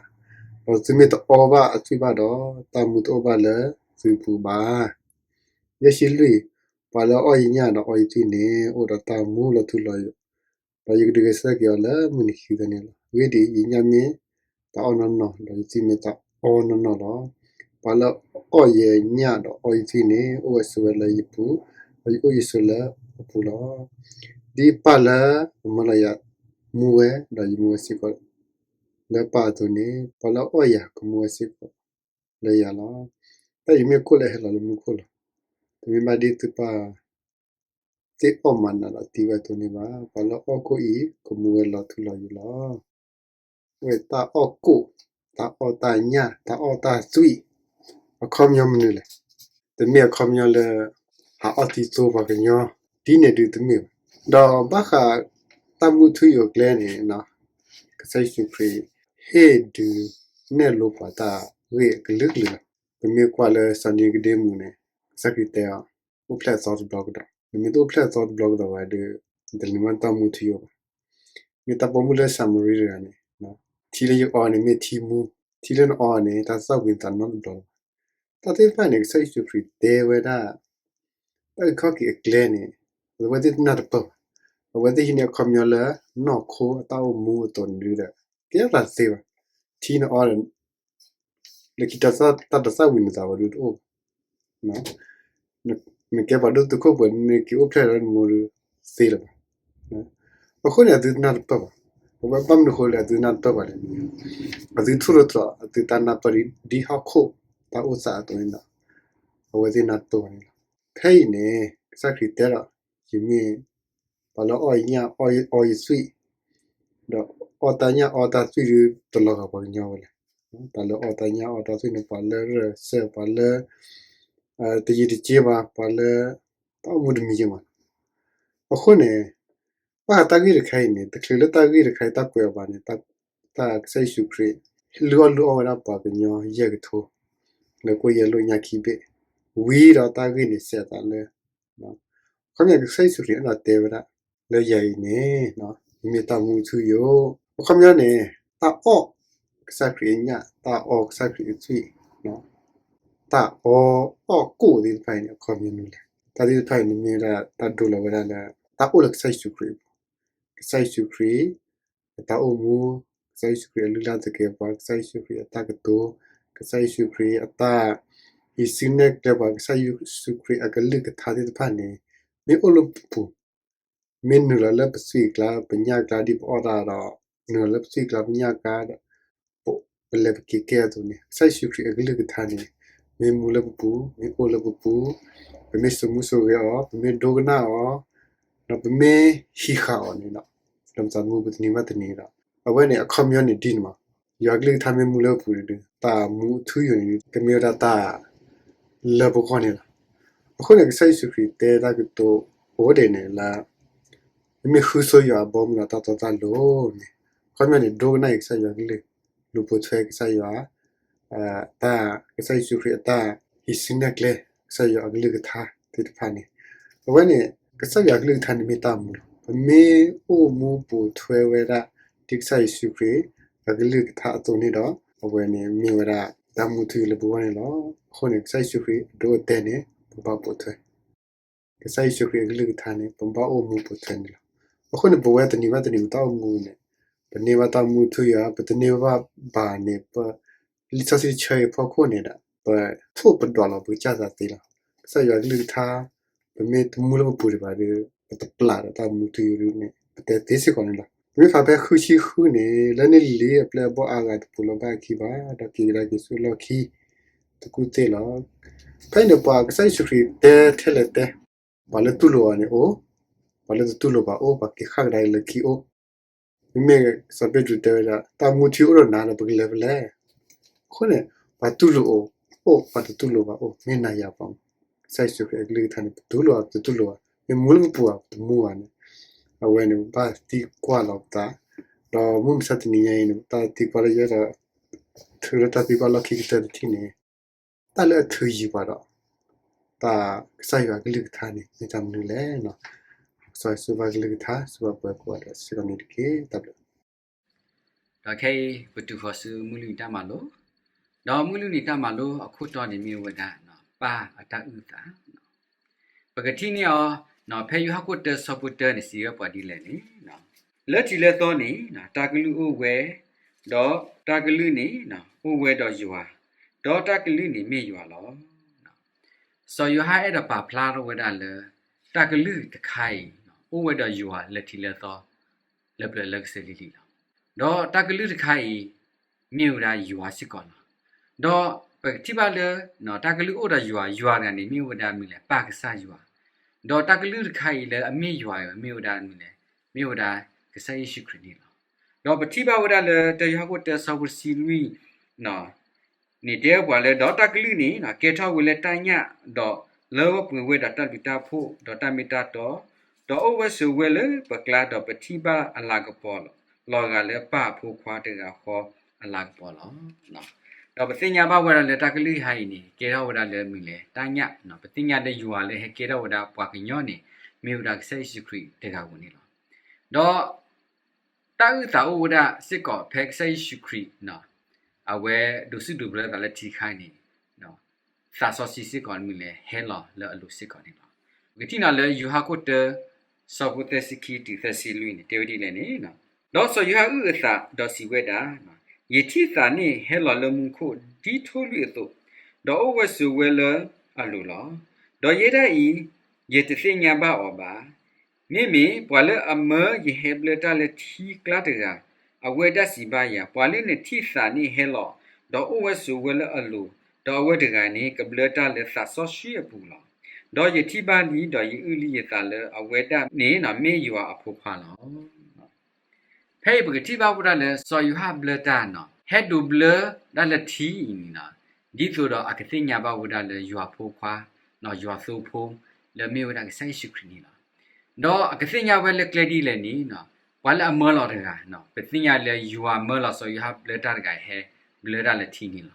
ဒီးသုမ့ၢ်တအီဘၣ်အသွံၣ်ဘၣ်ဒီး, တၢ်မူတအိၣ်ဘၣ်လၢသုပူၤဘၣ်. ယဲၢ်ဆံလွံၢ်, ပှၤလၢအအီၣ်ယညၣ်ဒီးအီယသွံၣ်န့ၣ် အိၣ်ဒီးတၢ်မူလီၤထူလီၤယိာ်, ဒီးယကဒုးဂဲၤဆၢထၢၣ်က့ၤအီၤလၢမုၢ်နံၤခံသၢနံၤလီၤ. အဂ့ၢ်ဒ်အံၤ, ယညၣ်မ့ၢ်တၢ်အီၣ်နီၢ်နီၢ်, ဒီးယသွံၣ်မ့ၢ်တၢ်အီနီၢ်နီၢ်လီၤ. ပှၤလၢအအီၣ်ယညၣ်ဒီးအီယသွံၣ်န့ၣ် အိၣ်ဝဲဆိးဝဲလၢယပူၤ, ဒီးယအိၣ်ယဆိးလၢအပူၤလီၤ. ဒ်ပၢ်လၢအမၢလီၤယၤမူဝဲ, ဒီးယမူဝဲစ့ၢ်ကီးလၢပၢ်အသိးန့ၣ်, ပှၤလၢအအီၣ်ယၤကမူဝဲစ့ၢ်ကီးလၢယၤလီၤ. တၢ်အံၤမ့ၢ်ကိၣ်လၢအဟဲလီၤလၢမူခိၣ်လီၤ. တမ့ၢ်ဘၣ်ဒ်သုပၢ် သ့ၣ်အီၣ်မၤနးဒီးသံဝဲအသိးန့ၣ်ဘၣ်. ပှၤလၢအအီၣ်ကိၣ်အံၤ ကမူဝဲလီၤထူလီၤယိာ်လီၤ. အဝဲတၢ်အီၣ်ကိၣ်, တၢ်အီၣ်တၢ်ညၣ်, တၢ်အီၣ်တၢ်သွံၣ်, အခီပညီမနုၤလဲၣ်. တမ့ၢ်အခီပညီလၢ ဟးအီၣ်သံသိပှၤကညီ, ဒ်န့ၣ်ဒုးတမ့ၢ်ဘၣ်. ဒီးဘၣ်ဃးတၢ်မူထူယိာ်အကျဲန့ၣ်, ကစၢ်ယ့ၣ်ၡူးခရံာ် ဟ့ၣ်ဒုးနဲၣ်လိပှၤတၢ်ဂ့ၢ်အကလုာ်ကလုာ်လီၤ. ပမ့ၢ်ကွၢ်လၢစီၤနံၤကဒ့မူးန့ၣ်, ကစၢ်ခရံာ်တဲအီၤ, အိၣ်ဖျဲၣ်အသီတဘျီကဒီး, နမ့ၢ်တအိၣ်ဖျဲၣ်အသီတဘျီကဒီးဘၣ်ဒီး, နတန့ၢ်ဘၣ်တၢ်မူထူယိာ်ဘၣ်. မ့ၢ်တၢ်ပိာ်မုၣ်လၢစၤမရံတဂၤန့ၣ်, ထံလၢယအီန့ၣ်မ့ၢ်ထံမူ, ထံလၢနအီန့ၣ် တၢ်သၣ်ဝံၤသးနီတဘျီလီၤ. တၢ်သ့ၣ်တဖၣ်န့ၣ် ကစၢ်ယ့ၣ်ၡူးခရံာ်တဲဝဲဒၣ် တၢ်အုၣ်ခီၣ်က့ၤအကျဲန့ၣ်, အဝဲသ့ၣ်တနၢ်တပၢၢ်ဘၣ်. အဝဲသ့ၣ်ဟံးန့ၢ်အခီပညီလၢ နီၢ်ခိအတၢ်အိၣ်မူအသိးန့ၣ်ဒုးဒီး, ကဲသးသ့ဘၣ်. ထံနအီဒီး လၢခံတၢ်တသၣ်ဝံၤနသးဝဲဒၣ်တအိၣ်ဘၣ်. နကဲပှၤဒိၣ်တုာ်ခိၣ်ပှဲၤ နက့ၤအိၣ်ဖျဲၣ်လၢနမိၢ်ဒုးသ့လၢၤဘၣ်. အဃိန့ၣ် အသုတနၢ်တပၢၢ်ဘၣ်. အဝဲဘၣ်မနုၤအဃိလၢအသုတနၢ်တပၢၢ်ဘၣ်လဲၣ်. အသုထိၣ်သတြီၤ အသုတၢ်နၢ်ပၢၢ်ဒ်ဟီၣ်ခိၣ်တၢ်အိၣ်သးအသိးန့ၣ်ဒီး, အဝဲသ့ၣ်နၢ်တပၢၢ်ဘၣ်န့ၣ်လီၤ. ဖဲအံၤန့ၣ် ကစၢ်ခရံာ်တဲဒီး, ယမ့ၢ်ပှၤလၢအီၣ်ယညၣ် အီယသွံၣ်, ဒီးအီၣ်တၢ်ညၣ်အီတၢ်သွံၣ်ဒုးတလီၤဂာ်ပှၤကညီဝဲလဲၣ်. တၢ်လၢအီၣ်တၢ်ညၣ်အီတၢ်သွံၣ်န့ၣ် ပှၤလၢရၢၢ်စၢၢ် ပှၤလၢ တယံာ်တက့ဘၣ် ပှၤလၢ တၢ်အိၣ်မူတမံၤက့ဘၣ်. အဃိန့ၣ် ဘၣ်ဃးတၢ်ဂ့ၢ်တခါအံၤန့ၣ် တချုးလၢတၢ်ဂ့ၢ်တခါအံၤတၢ်ကွဲးအီၤဘၣ်န့ၣ်, တၢ်ကစၢ်ယ့ၣ်ၡူးခရံာ် လုၢ်အီၣ်လုၢ်အီဝဲဒၣ်ပှၤကညီယဲၢ်ကထိ လၢကိၣ်ယဲၢ်လိာ်ညါခံဘ့ၣ်, ဝံၤဒီးတၢ်ဂ့ၢ်န့ၣ်စဲးအသးလၢ အခီပညီကစၢ်ယ့ၣ်ၡူးခရံာ်အဲၣ်ဒိးတဲဝဲဒၣ် လၢယၤအံၤန့ၣ် မ့မ့ၢ်တၢ်မူထူယိာ်. အခီပညီန့ၣ် တၢ်အီၣ်ကစၢ်ခရံာ်အညၣ်, တၢ်အီကစၢ်ခရံာ်အသွံၣ်, တၢ်အီအီၣ်ကိၣ်သ့ၣ်တဖၣ်အံၤန့ၣ် အခီပညီမနုၤလဲၣ်. တၢ်သ့ၣ်တဖၣ်အံၤန့ၣ်မ့ၢ်ဝဲဒၣ်တၢ်ဒိလီၤဝဲဒၣ်လၢ တၢ်အိၣ်လၢကစၢ်ယ့ၣ်ၡူးခရံာ်အပူၤ, ကစၢ်ယ့ၣ်ၡူးခရံာ် အတၢ်အိၣ်မူ, ကစၢ်ယ့ၣ်ၡူးခရံာ်အလုၢ်လၢ်သကဲးပဝး, ကစၢ်ယ့ၣ်ၡူးခရံာ်အတၢ်ကတိၤ, ကစၢ်ယ့ၣ်ၡူးခရံာ်အတၢ်ဟံးစုနဲၣ်ကျဲပှၤ, ကစၢ်ယ့ၣ်ၡူးခရံာ်အကလုၢ်ကထါသ့ၣ်တဖၣ်န့ၣ် မ့ၢ်အိၣ်လၢပပူၤ, မ့ၢ်နုာ်လီၤလၢပသွံၣ်အကျါ ပညၣ်အကျါဒ်ပအီၣ်တၢ်ဒီး နုာ်လီၤလၢပသွံၣ်အကျါ ပညၣ်အကျါဒီး ပလဲၤပက့ၤကဲအသိးန့ၣ် ကစၢ်ယ့ၣ်ၡူးခရံာ်အကလုၢ်ကထါန့ၣ် မ့ၢ်မူလၢပပူၤ, မ့ၢ်အိၣ်လၢပပူၤ, ပမ့ၢ်စိာ်မူစိာ်ဂဲၤအီၤ, ပမ့ၢ်ဒိကနၣ်အီၤ, ဒီးပမ့ၢ်ဟံးဃာ်အီၤန့ၣ်ဒီး လၢပသးသမူပတနံၤဘၣ်တနံၤဒီး အဝဲန့ၣ်အခီပညီန့ၣ်ဒ်န့ၣ်မး, ယွၤကလုၢ်ကထါမ့ၢ်မူလၢပပူၤန့ၣ်ဒီး တၢ်မူထူယိာ်န့ၣ် ကမ့ၢ်ဝဲဒၣ်တၢ်လၢပဂီၢ်န့ၣ်လီၤ. အဃိန့ၣ် ကစၢ်ယ့ၣ်ၡူးခရံာ်တဲတၢ်ကတိၤအိၣ်ဒဲးန့ၣ်လၢ မ့မ့ၢ်ဃုဆိယွၤအဘီအမုၢ်ဒီးတၢ်တီတၢ်လိၤန့ၣ်, အခီပညီန့ၣ် ဒိကနၣ်အံၤကစၢ်ယွၤကလုၢ်, လူၤပိာ်ထွဲကစၢ်ယွၤ တၢ်, ကစၢ်ယ့ၣ်ၡူးခရံာ်အတၢ်ဟံးစုနဲၣ်ကျဲ, ကစၢ်ယွၤအကလုၢ်ကထါသ့ၣ်တဖၣ်န့ၣ်, အဝဲန့ၣ် ကစၢ်ယွၤအကလုၢ်ကထါန့ၣ်မ့ၢ်တၢ်မူလီၤ. ပမ့ၢ်အိၣ်မူပိာ်ထွဲဝဲဒၣ် ဒ်ကစၢ်ယ့ၣ်ၡူးခရံာ်အကလုၢ်ကထါအသိးန့ၣ်ဒီး အဝဲန့ၣ်မ့ၢ်ဝဲဒၣ်တၢ်မူထူယိာ်လၢပဂီၢ်န့ၣ်လီၤ. အဃိန့ၣ် ကစၢ်ယ့ၣ်ၡူးခရံာ်အဒိအတဲာ်န့ၣ် ပဘၣ်ပိာ်ထွဲ ကစၢ်ယ့ၣ်ၡူးခရံာ်အကလုၢ်ကထါန့ၣ် ပဘၣ်အိၣ်မူပိာ်ထွဲန့ၣ်လီၤ. အဃိန့ၣ် ပဝဲတနံၤဘၣ်တနံၤပတၢ်အိၣ်မူန့ၣ် ပန့ၢ်ဘၣ်တၢ်မူထူယိာ် ပတန့ၢ်ဘၣ်ဘၣ်န့ၣ် ပလံာ်စီဆှံဆၢအံၤအဖီခိၣ်န့ၣ်ဒီး ပထိၣ်ပဒွးလီၤပကစၢ်သးသ့လီၤ. ကစၢ်ယွၤအကလုၢ်ကထါ ပမ့ၢ်တမူလၢပပူၤဒံးဘၣ်ဒီး ပတပျၢ်ဒီးတၢ်မူထူယိာ်ဒ်န့ၣ် ပတဲသ့စ့ၢ်ကီးန့ၣ်လီၤ. ပမ့ၢ်ဖးဖဲဃုဆံဃုန့ၣ် လၢန့ၣ်လံၤလံၤ အပျဲၢ်အဘီၣ်အါဂၤတပူၤလၢၤဘၣ်အခံဘၣ် ဒီးက့ၤကဒါက့ၤဆူလီၢ်ခံ တကူၣ်သ့ၣ်လီၤ. ဖဲအံၤန့ၣ် ပှၤကစၢ်ယ့ၣ်ၡူးခရံာ်တဲထဲလဲၣ်တဲ, ပှၤလၢတူၢ်လိာ်အီၤန့ၣ်အိၣ်, ပှၤလၢတတူၢ်လိာ်ဘၣ်အိၣ်, ပှၤက့ၤဃၣ်ကဒါက့ၤလၢခံအိၣ်. မ့မ့ၢ်စီၤပ့းတရူးတဲဝဲဒၣ် တၢ်မူထူအိၣ်ဒီးနၤဒီးပကလဲၤဖဲလဲၣ်. အဃိန့ၣ် ပှၤတူၢ်လိာ်အိၣ်, အိၣ်ပှၤတတူၢ်လိာ်ဘၣ်အိၣ်, မ့ၢ်နၤယၤပှၤမး. ကစၢ်ယ့ၣ်ၡူးခရံာ်အကလုၢ်ကထါန့ၣ် ပတူၢ်လိာ်အီၤ ပတတူၢ်လိာ်ဘၣ် မ့ၢ်မူလၢပပူၤဧါ ပတမူဘၣ်န့ၣ်, အဝဲန့ၣ် ပဘၣ်သံကွၢ်လီၤပသး, ဒီးမုၢ်မဆါတနံၤညါအံၤန့ၣ် ပတၢ်သံကွၢ်လၢယအဲၣ်ဒိး ထုးလၢတၢ်သံကွၢ်လီၢ်ခံကတၢၢ်တထံၣ်န့ၣ်, တၢ်လၢအထုးယံၤပှၤဒီး တၢ်ကစၢ်ယွၤကလုၢ်ကထါန့ၣ် မ့ၢ်တၢ်မနုၤလဲၣ်. ကစၢ်ယ့ၣ်ၡူးဘၣ်ကလုၢ်ကထါ စံးဘၣ်ပှၤကိးဂၤဒဲးစ့ၢ်ကီးန့ၣ်တက့ၢ်. တၢ်ဘျုး ဒီးခဲအံၤ ပတုၤဃီၤဆူမုၢ်လွံၢ်နံၤတၢ်မၤလိ, ဒီးမုၢ်လွံၢ်နံၤတၢ်မၤလိအခိၣ်တီန့ၣ်မ့ၢ်ဝဲဒၣ် ပၢ်အတၢ်အုၣ်အသး, ပကထံၣ်န့ၢ်အီၤ ဖဲယိၤဟၣ်ခိၣ်တၢဆၢဖိတၢန့ၣ် စံးဝဲပှၤဒ်လဲၣ်န့ၣ်, လၢထံးလၢသီန့ၣ် တၢ်ကလုၢ်အိၣ်ဝဲ, ဒီးတၢ်ကလုၢ်န့ၣ် အိၣ်ဝဲဒီးယွၤ, ဒီးတၢ်ကလုၢ်န့ၣ်မ့ၢ်ယွၤလီၤ. စီၤယိၤဟၣ်အဲၣ်ဒိးပာ်ဖျါထီၣ်ဝဲဒၣ်လၢ တၢ်ကလုၢ်တခါအံၤ အိၣ်ဝဲဒီးယွၤလၢထံးလၢသီ လၢပျၢၤလၢကစၢၢ်လံၤလံၤလီၤ. ဒီးတၢ်ကလုၢ်တခါအံၤ မ့ၢ်ဝဲဒၣ်ယွၤစ့ၢ်ကီးလီၤ. ဒီးပကထံၣ်ဘၣ်လၢ တၢ်ကလုၢ်အိၣ်ဒီးယွၤ, ယွၤတဂၤန့ၣ် မ့ၢ်ဝဲဒၣ်မနုၤလဲၣ်, ပၢ်ကစၢ်ယွၤ, ဒီးတၢ်ကလုၢ်တခါအံၤလၢအမ့ၢ်ယွၤအံၤ မ့ၢ်ဝဲဒၣ်မနုၤလဲၣ်, မ့ၢ်ဝဲဒၣ်ကစၢ်ယ့ၣ်ၡူးခရံာ်န့ၣ်လီၤ. ဒီးပထံၣ်ဘၣ်ဝဲဒၣ်လၢတၢယိၤဟၣ်ခိၣ်တၢဆၢဖိတဆံလွံၢ် န့ၣ်တဲပှၤလၢ ဒီးတၢ်ကလုၢ်န့ၣ် ကဲထီၣ်ဝဲလၢတၢ်ညၣ်, ဒီးလၢဝဲပှဲၤဝဲဒီးတၢ်ဘျုးတၢ်ဖှိၣ် ဒီးတၢ်မ့ၢ်တၢ်တီ, ဒီးအိၣ်ဝဲဆိးဝဲလၢပကျါ, ဒီးပထံၣ်ဘၣ်အလၤကပီၤ လီၤဂာ်လၢပၢ်အဖိခွါတဂၤဃီအလၤကပီၤလီၤ. ဒီးပသ့ၣ်ညါဘၣ်ဝဲဒၣ်လၢတၢ်ကလုၢ်တခါအံၤန့ၣ် ကဲထီၣ်ဝဲဒၣ်လၢမနုၤလဲၣ်, တၢ်ညၣ်, ပသ့ၣ်ညါလၢယွၤလၢဟဲကဲထီၣ်ဝဲဒၣ်ပှၤကညီန့ၣ် မ့ၢ်ဝဲဒၣ်ကစၢ်ယ့ၣ်ၡူးခရံာ်တဂၤဧိၤန့ၣ်လီၤ. ဒီး တၢ်အုၣ်သးအိၣ်ဝဲဒၣ်စ့ၢ်ကီးဖဲကစၢ်ယ့ၣ်ၡူးခရံာ် အဝဲဒိးစူၣ်ဒိးဘျၢသးလၢထံတခါအံၤန့ၣ် သးစီဆှံစ့ၢ်ကီးမနုၤလဲၣ်, ဟဲလီၤလၢအလိၤစ့ၢ်ကီးန့ၣ်လီၤ. ပကထံၣ်န့ၢ်လၢယိၤဟၣ်ခိၣ်တၢ ဆၢဖိသၢဆံခံတုၤသၢဆံလွံၢ်န့ၣ် တဲဝဲဒ်လဲၣ်န့ၣ်, ဒီးစီၤယိၤဟၣ်အုၣ်အသးဒီးစံးဝဲဒၣ်, ယထံၣ်သးန့ၣ်ဟဲလီၤလၢမူခိၣ်ဒ်ထိၣ်လွံၢ်အသိး, ဒီးအိၣ်ဝဲဆိးဝဲလၢအလိၤလီၤ. ဒီးယဲဒၣ်အံၤ ယတသ့ၣ်ညါဘၣ်အီၤဘၣ်. မ့မ့ၢ်ပှၤလၢအမၢယဟဲဘျၢတၢ်လၢထံကျါတဂၤ, အဝဲဒၣ်စံးဘၣ်ယၤ, ပှၤလၢနထံၣ်သးန့ၣ်ဟဲလီၤ, ဒီးအိၣ်ဝဲဆိးဝဲလၢအလိၤ, ဒီးအဝဲတဂၤန့ၣ် ကဘျၢတၢ်လၢသးစီဆှံအပူၤလီၤ. ဒီးယထံၣ်ဘၣ်လံ, ဒီးယအုၣ်လံယသးလၢအဝဲဒၣ်န့ၣ် မ့ၢ်ယွၤအဖိခွါလီၤ. ဖဲအံၤပကထံၣ်ဘၣ်ဝဲဒၣ်လၢစီၤယိၤဟၣ်ဘျၢတၢ်န့ၣ် ဟဲဒိးဘျၢဒၣ်လၢထံအံၤန့ၣ်, ဒ်သိးဒီးအကသ့ၣ်ညါဘၣ်ဝဲဒၣ်လၢယွၤဖိခွါ, ယွၤသိဖိ လၢမ့ၢ်ဝဲဒၣ်ကစၢ်ယ့ၣ်ၡူးခရံာ်န့ၣ်လီၤ. ဒီးအကသ့ၣ်ညါဝဲလၢကျဲဒ်လဲၣ်န့ၣ်, ပှၤလၢအမၢလီၤတဂၤ, ပသ့ၣ်ညါလၢယွၤမၢလီၤစီၤယိၤဟၣ်ဘျၢတၢ်တဂၤဟဲဘျၢတၢ်လၢထံန့ၣ်လီၤ.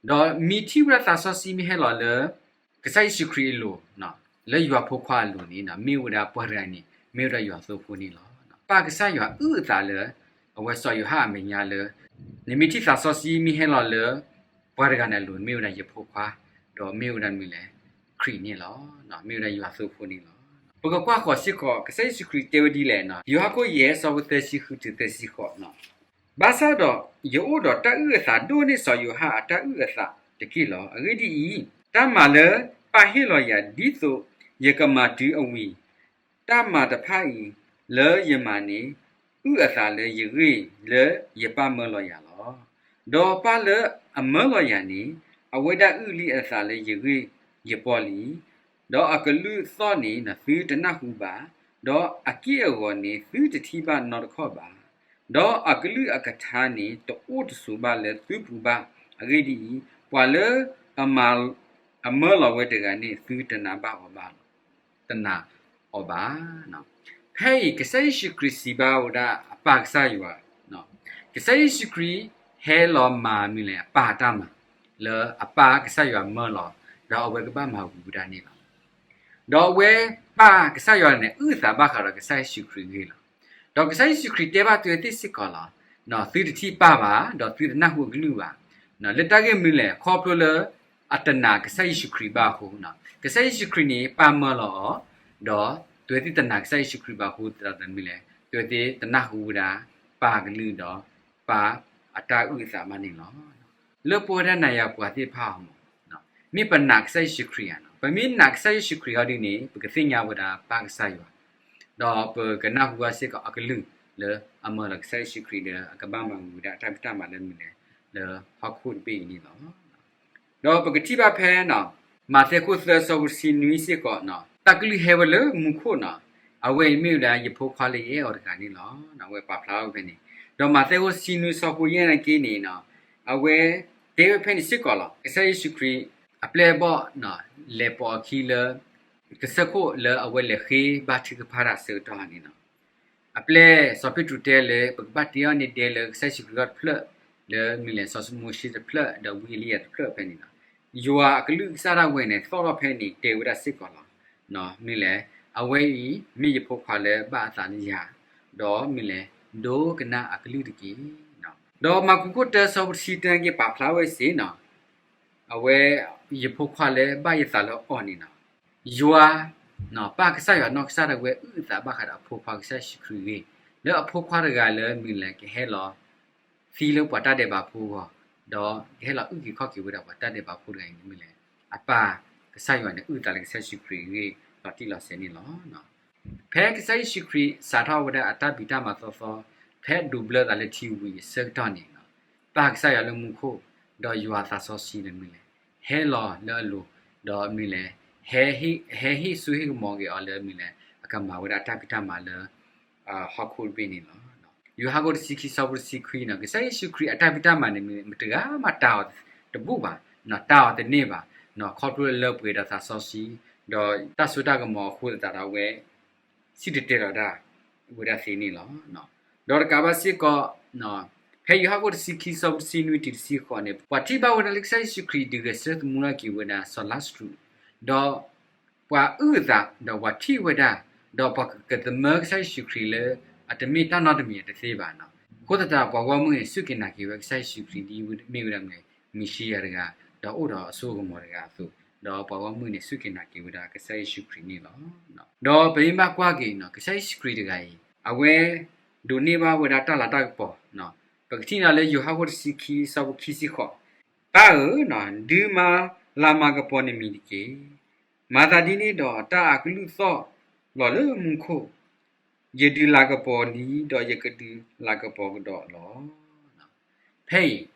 ဒီးမ့ၢ်ထံၣ်ဝဲဒၣ်သးစီဆှံမ့ၢ်ဟဲလီၤလၢ ကစၢ်ယ့ၣ်ၡူးခရံာ်အလိၤ, လၢယွၤဖိခွါအလိၤန့ၣ် မ့ၢ်ဝဲဒၣ်ပှၤတဂၤန့ၣ် မ့ၢ်ဝဲဒၣ်ယွၤသိဖိန့ၣ်လီၤ. ပၢ်ကစၢ်ယွၤအုၣ်အသးလၢ အဝဲစီၤယိၤဟၣ်အမဲာ်ညါလၢ နမ့ၢ်ထံၣ်သးစီဆှံမ့ၢ်ဟဲလီၤလၢ ပှၤတဂၤန့ၣ်အလိၤန့ၣ် မ့ၢ်ဝဲဒၣ်ယဖိခွါ, ဒီးမ့ၢ်ဝဲဒၣ်မနုၤလဲၣ်, ခရံာ်န့ၣ်လီၤ. မ့ၢ်ဝဲဒၣ်ယွၤသိဖိန့ၣ်လီၤ. ပကကွၢ်ဃီၤစ့ၢ်ကီး ကစၢ်ယ့ၣ်ၡူးခရံာ်တဲဝဲဒ်လဲၣ်န့ၣ်, ယိၤဟၣ်ခိၣ်ယဲၢ် ဆၢဖိသၢဆံဃုတုၤသၢဆံဃိးန့ၣ်, ဘၣ်ဆၣ်ဒီး ယအိၣ်ဒီးတၢ်အုၣ်အသးဒိၣ်န့ၢ်စီၤယိၤဟၣ်အတၢ်အုၣ်အသးတက့ၢ်လီၤ. အဂ့ၢ်ဒ်အံၤ, တၢ်မၤလၢပၢ်ဟ့ၣ်လီၤယၤဒ်သိးယကမၤတုၤအဝံၤ, တၢ်မၤတဖၣ်အံၤလၢယမၤန့ၣ် အုၣ်အသးလၢယဂ့ၢ်လၢယပၢ်မၢလီၤယၤလီၤ. ဒီးပၢ်လၢအမၢလီၤယၤန့ၣ် အဝဲဒၣ်အုၣ်လံအသးလၢယဂ့ၢ်ယပီၢ်လံ. ဒီးအကလုၢ်သီၣ်န့ၣ် သုတနၢ်ဟူဘၣ်, ဒီးအက့ၢ်အဂီၤန့ၣ် သုတထံၣ်ဘၣ်နီတခီၣ်ဘၣ်. ဒီးအကလုၢ်အကထါန့ၣ် တအိၣ်တဆိးဘၣ်လၢသုပူၤဘၣ်. အဂ့ၢ်ဒ်အံၤ, ပှၤလၢအမၢလီၤဝဲတဂၤန့ၣ် သုတနာ်ဘၣ်အီၤဘၣ်လီၤ. တနာ်အီၤဘၣ်. ဖဲအံၤကစၢ်ယ့ၣ်ၡူးခရံာ်စံးဘၣ်ဝဲဒၣ်အပၢ်ကစၢ်ယွၤ, ကစၢ်ယ့ၣ်ၡူးခရံာ်ဟဲလီၤမၤမနုၤလဲၣ်, အပၢ်အတၢ်မၤ လၢအပၢ်ကစၢ်ယွၤမၢလီၤ, ဒီးအဝဲကဘၣ်မၤဝံၤဝဲဒၣ်န့ၣ်လီၤ. ဒီးအဝဲပၢ်ကစၢ်ယွၤန့ၣ် အုၣ်အသးဘၣ်ဃးဒီးကစၢ်ယ့ၣ်ၡူးခရံာ်အဂ့ၢ်လီၤ. ဒီးကစၢ်ယ့ၣ်ၡူးခရံာ်တဲဘၣ်သုဝဲသ့ၣ်စ့ၢ်ကီးလီၤ, သုတထံၣ်ပၢ်ဘၣ်, ဒီးသုတနၢ်ဟူအကလုၢ်ဘၣ်. လၢတၢ်ဂ့ၢ်မနုၤလဲၣ်, ခီဖျိလၢအတနာ်ကစၢ်ယ့ၣ်ၡူးခရံာ်ဘၣ်အဃိ, ကစၢ်ယ့ၣ်ၡူးခရံာ်န့ၣ် ပၢ်မၢလီၤအီၤ, ဒီးသုဝဲသ့ၣ်တနာ်ကစၢ်ယ့ၣ်ၡူးခရံာ်ဘၣ်အဃိသတးဒီးမနုၤလဲၣ်, သုဝဲသ့ၣ်တနၢ်ဟူဝဲဒၣ်ပၢ်အကလုၢ်ဒီး ပၢ်အတၢ်အုၣ်အသးဘၣ်န့ၣ်လီၤ. လၢပဝဲဒၣ်နၤယၤပှၤသ့ၣ်တဖၣ်အဂီၢ်, မ့ၢ်ပနာ်ကစၢ်ယ့ၣ်ၡူးခရံာ်ဧါ, ပမ့ၢ်နာ်ကစၢ်ယ့ၣ်ၡူးခရံာ်အီၤဒ်န့ၣ် ပကသ့ၣ်ညါဝဲဒၣ်ပၢ်ကစၢ်ယွၤ, ဒီးပကနၢ်ဟူဘၣ်စ့ၢ်ကီးအကလုၢ်လၢအမၢလီၤကစၢ်ယ့ၣ်ၡူးခရံာ်ဒီး အကဘၣ်မၤဝံၤဝဲဒၣ်အတၢ်ဖံးတၢ်မၤလၢမနုၤလဲၣ်, လၢဟီၣ်ခိၣ်တဘ့ၣ်အံၤန့ၣ်လီၤ. ဒီးပကထံၣ်ဘၣ်ဖဲန့ၣ် မးသဲခိၣ်သၢဆၢဖိတဆံနွံစ့ၢ်ကီးန့ၣ်, တၢ်ကလုၢ်ဟဲဝဲလၢမူခိၣ်န့ၣ်, အဝဲအံၤမ့ၢ်ဝဲဒၣ်ယဖိခွါလၢယအဲၣ်အီၤတဂၤန့ၣ်လီၤ. အဝဲပာ်ဖျါထီၣ်ဖဲန့ၣ်, ဒီးမးသဲခိၣ်တဆံနွံဆၢဖိယဲၢ်န့ၣ်က့န့ၣ်, အဝဲတဲဝဲဖဲန့ၣ်စ့ၢ်ကီးလီၤ. ကစၢ်ယ့ၣ်ၡူးခရံာ်အပျဲၢ်အဘီၣ်န့ၣ် လဲၤပိာ်အခံလၢ ကစၢၢ်ခိၣ်လၢအဝဲလဲၤဃ့ဘါထုကဖၣ်တၢ်အဆၢကတီၢ်န့ၣ်လီၤ. အပျဲၢ်စီၤပ့းတရူးတဲလၢ ပကဘၣ်တ့အီၣ်န့ၢ်ဒဲလၢကစၢ်ယ့ၣ်ၡူးခရံာ်အဂီၢ်တဖျၢၣ်, လၢမ့ၢ်လဲၤ စီၤမိၤၡ့တဖျၢၣ် ဒီးဝံအ့လံယၤတဖျၢၣ်ဖဲန့ၣ်လီၤ. ယွၤအကလုၢ်ကစၢ်ဒၣ်ဝဲန့ၣ် သီၣ်ထီၣ်ဖဲန့ၣ် တဲဝဲဒၣ်စ့ၢ်ကီးလီၤ. မ့ၢ်လဲၣ်, အဝဲအံၤမ့ၢ်ယဖိခွါလၢဘၣ်အသးလၢယၤ, ဒီးမ့ၢ်လဲၣ်, ဒိကနၣ်အကလုၢ်တက့ၢ်. ဒီးမၢကူးခိၣ်တၢ ဆၢဖိတဆံတၢက့ၤပာ်ဖျါဝဲစ့ၢ်န့ၣ်, အဝဲ ယဖိခွါလၢဘၣ်ယသးလၢအီၤန့ၣ်လီၤ. ယွၤ ပၢ်ကစၢ်ယွၤနီၢ်ကစၢ်ဒၣ်ဝဲအုၣ်အသးဘၣ်ဃးဒီးအဖိခွါကစၢ်ယ့ၣ်ၡူးခရံာ်အဂ့ၢ်, လၢအဖိခွါတဂၤလၢမ့ၢ်လဲၣ်ကဟဲလီၤ သံလၢပှၤတၢ်ဒဲးဘးဖိအဂီၢ်, ဒီးကဟဲလီၤအုၣ်က့ၤခီၣ်က့ၤဝဲဒၣ်ပှၤတၢ်ဒဲးဘးဖိတဂၤအံၤန့ၣ်မ့ၢ်လဲၣ်, အပၢ်ကစၢ်ယွၤန့ၣ် အုၣ်အသးလၢကစၢ်ယ့ၣ်ၡူးခရံာ်အဂ့ၢ် လီၤတံၢ်လီၤဆဲးန့ၣ်လီၤ. ဖဲကစၢ်ယ့ၣ်ၡူးခရံာ်စးထီၣ်ဝဲဒၣ်အတၢ်ဖံးတၢ်မၤသီသီ, ဖဲဒိးဘျၢသးလၢထံဝံၤအဆၢကတီၢ်န့ၣ်, ပၢ်ကစၢ်ယွၤလၢမူခိၣ်, ဒီးယွၤသးစီဆှံန့ၣ်မ့ၢ်လဲၣ်, ဟဲလီၤလၢအလိၤ, ဒီးမ့ၢ်လဲၣ်, ဟဲဟ့ၣ်စိဟ့ၣ်ကမီၤက့ၤအီၤလၢမ့ၢ်လဲၣ်, အကမၤဝဲဒၣ်အတၢ်ဖံးတၢ်မၤလၢ ဟီၣ်ခိၣ်တဘ့ၣ်န့ၣ်လီၤ. ယိၤဟၣ်ခိၣ်တဆံခံ ဆၢဖိတဆံခွံန့ၣ်, ကစၢ်ယ့ၣ်ၡူးခရံာ်အတၢ်ဖံးတၢ်မၤန့ၣ် မတဂၤမးတၢ်အီၤတဘူၣ်ဘၣ်, တၢ်အီၤတန့ၢ်ဘၣ်, ခီဖျိလၢပှဲၤဒီးသးစီဆှံ, ဒီးတၢ်စိတၢ်ကမီၤအဃိသတးဒီးအဝဲ စံၣ်တဲၤတဲလီၤတၢ်ဝဲဒၣ်သ့န့ၣ်လီၤ. ဒီးတကးဘၣ်စ့ၢ်ကီး, ဖဲယိၤဟၣ်ခိၣ်တဆံခံ ဆၢဖိတဆံနွံတုၤတဆံဃိးန့ၣ်, ပှၤထံၣ်ဘၣ်ဝဲဒၣ်လၢကစၢ်ယ့ၣ်ၡူးခရံာ်ဒုးဂဲၤဆၢထၢၣ်သမူထီၣ်က့ၤဝဲဒၣ်စီၤလါစရူး, ဒီးပှၤအုၣ်အသး, ဒီးပှၤထံၣ်ဝဲဒၣ်, ဒီးပှၤကသမၢကစၢ်ယ့ၣ်ၡူးခရံာ်လၢ အတမ့ၢ်တၢ်နီတမံၤအတသ့ဘၣ်န့ၣ်, အဃိသတးဒီးပှၤဂီၢ်မုၢ်န့ၣ် စူၢ်က့ၤနာ်က့ၤဝဲကစၢ်ယ့ၣ်ၡူးခရံာ်ဒ်မ့ၢ်ဝဲဒၣ်မ့ၢ်လဲၣ် မ့ၤၡံယၤတဂၤ, ဒီးအိၣ်ဒီးအစိအကမီၤတဂၤအသိး, ဒီးပှၤဂီၢ်မုၢ်န့ၣ် စူၢ်က့ၤနာ်က့ၤဝဲဒၣ်ကစၢ်ယ့ၣ်ၡူးခရံာ်န့ၣ်လီၤ. ဒီးပမ့ၢ်ဘၣ်ကွၢ်က့ၤန့ၣ်, ကစၢ်ယ့ၣ်ၡူးခရံာ်တဂၤအံၤ အဝဲဒိးန့ၢ်ဘၣ်ဝဲဒၣ်တၢ်လၤတၢ်ကပီၤ, ပကထံၣ်န့ၣ်လၢယိၤဟၣ်ခိၣ်တဆံခံ ဆၢဖိခံဆံဃိး, ပၢ်ဧၢ, ဒုးမၤလၤမၤကပီၤနမံၤတက့ၢ်. မၤသးဒ်န့ၣ်ဒီးတၢ်အကလုၢ်သီၣ်လီၤလၢမူခိၣ်, ယဒုးလၤကပီၤလံ, ဒီးယကဒုးလၤကပီၤကဒီးလီၤ. ဖဲ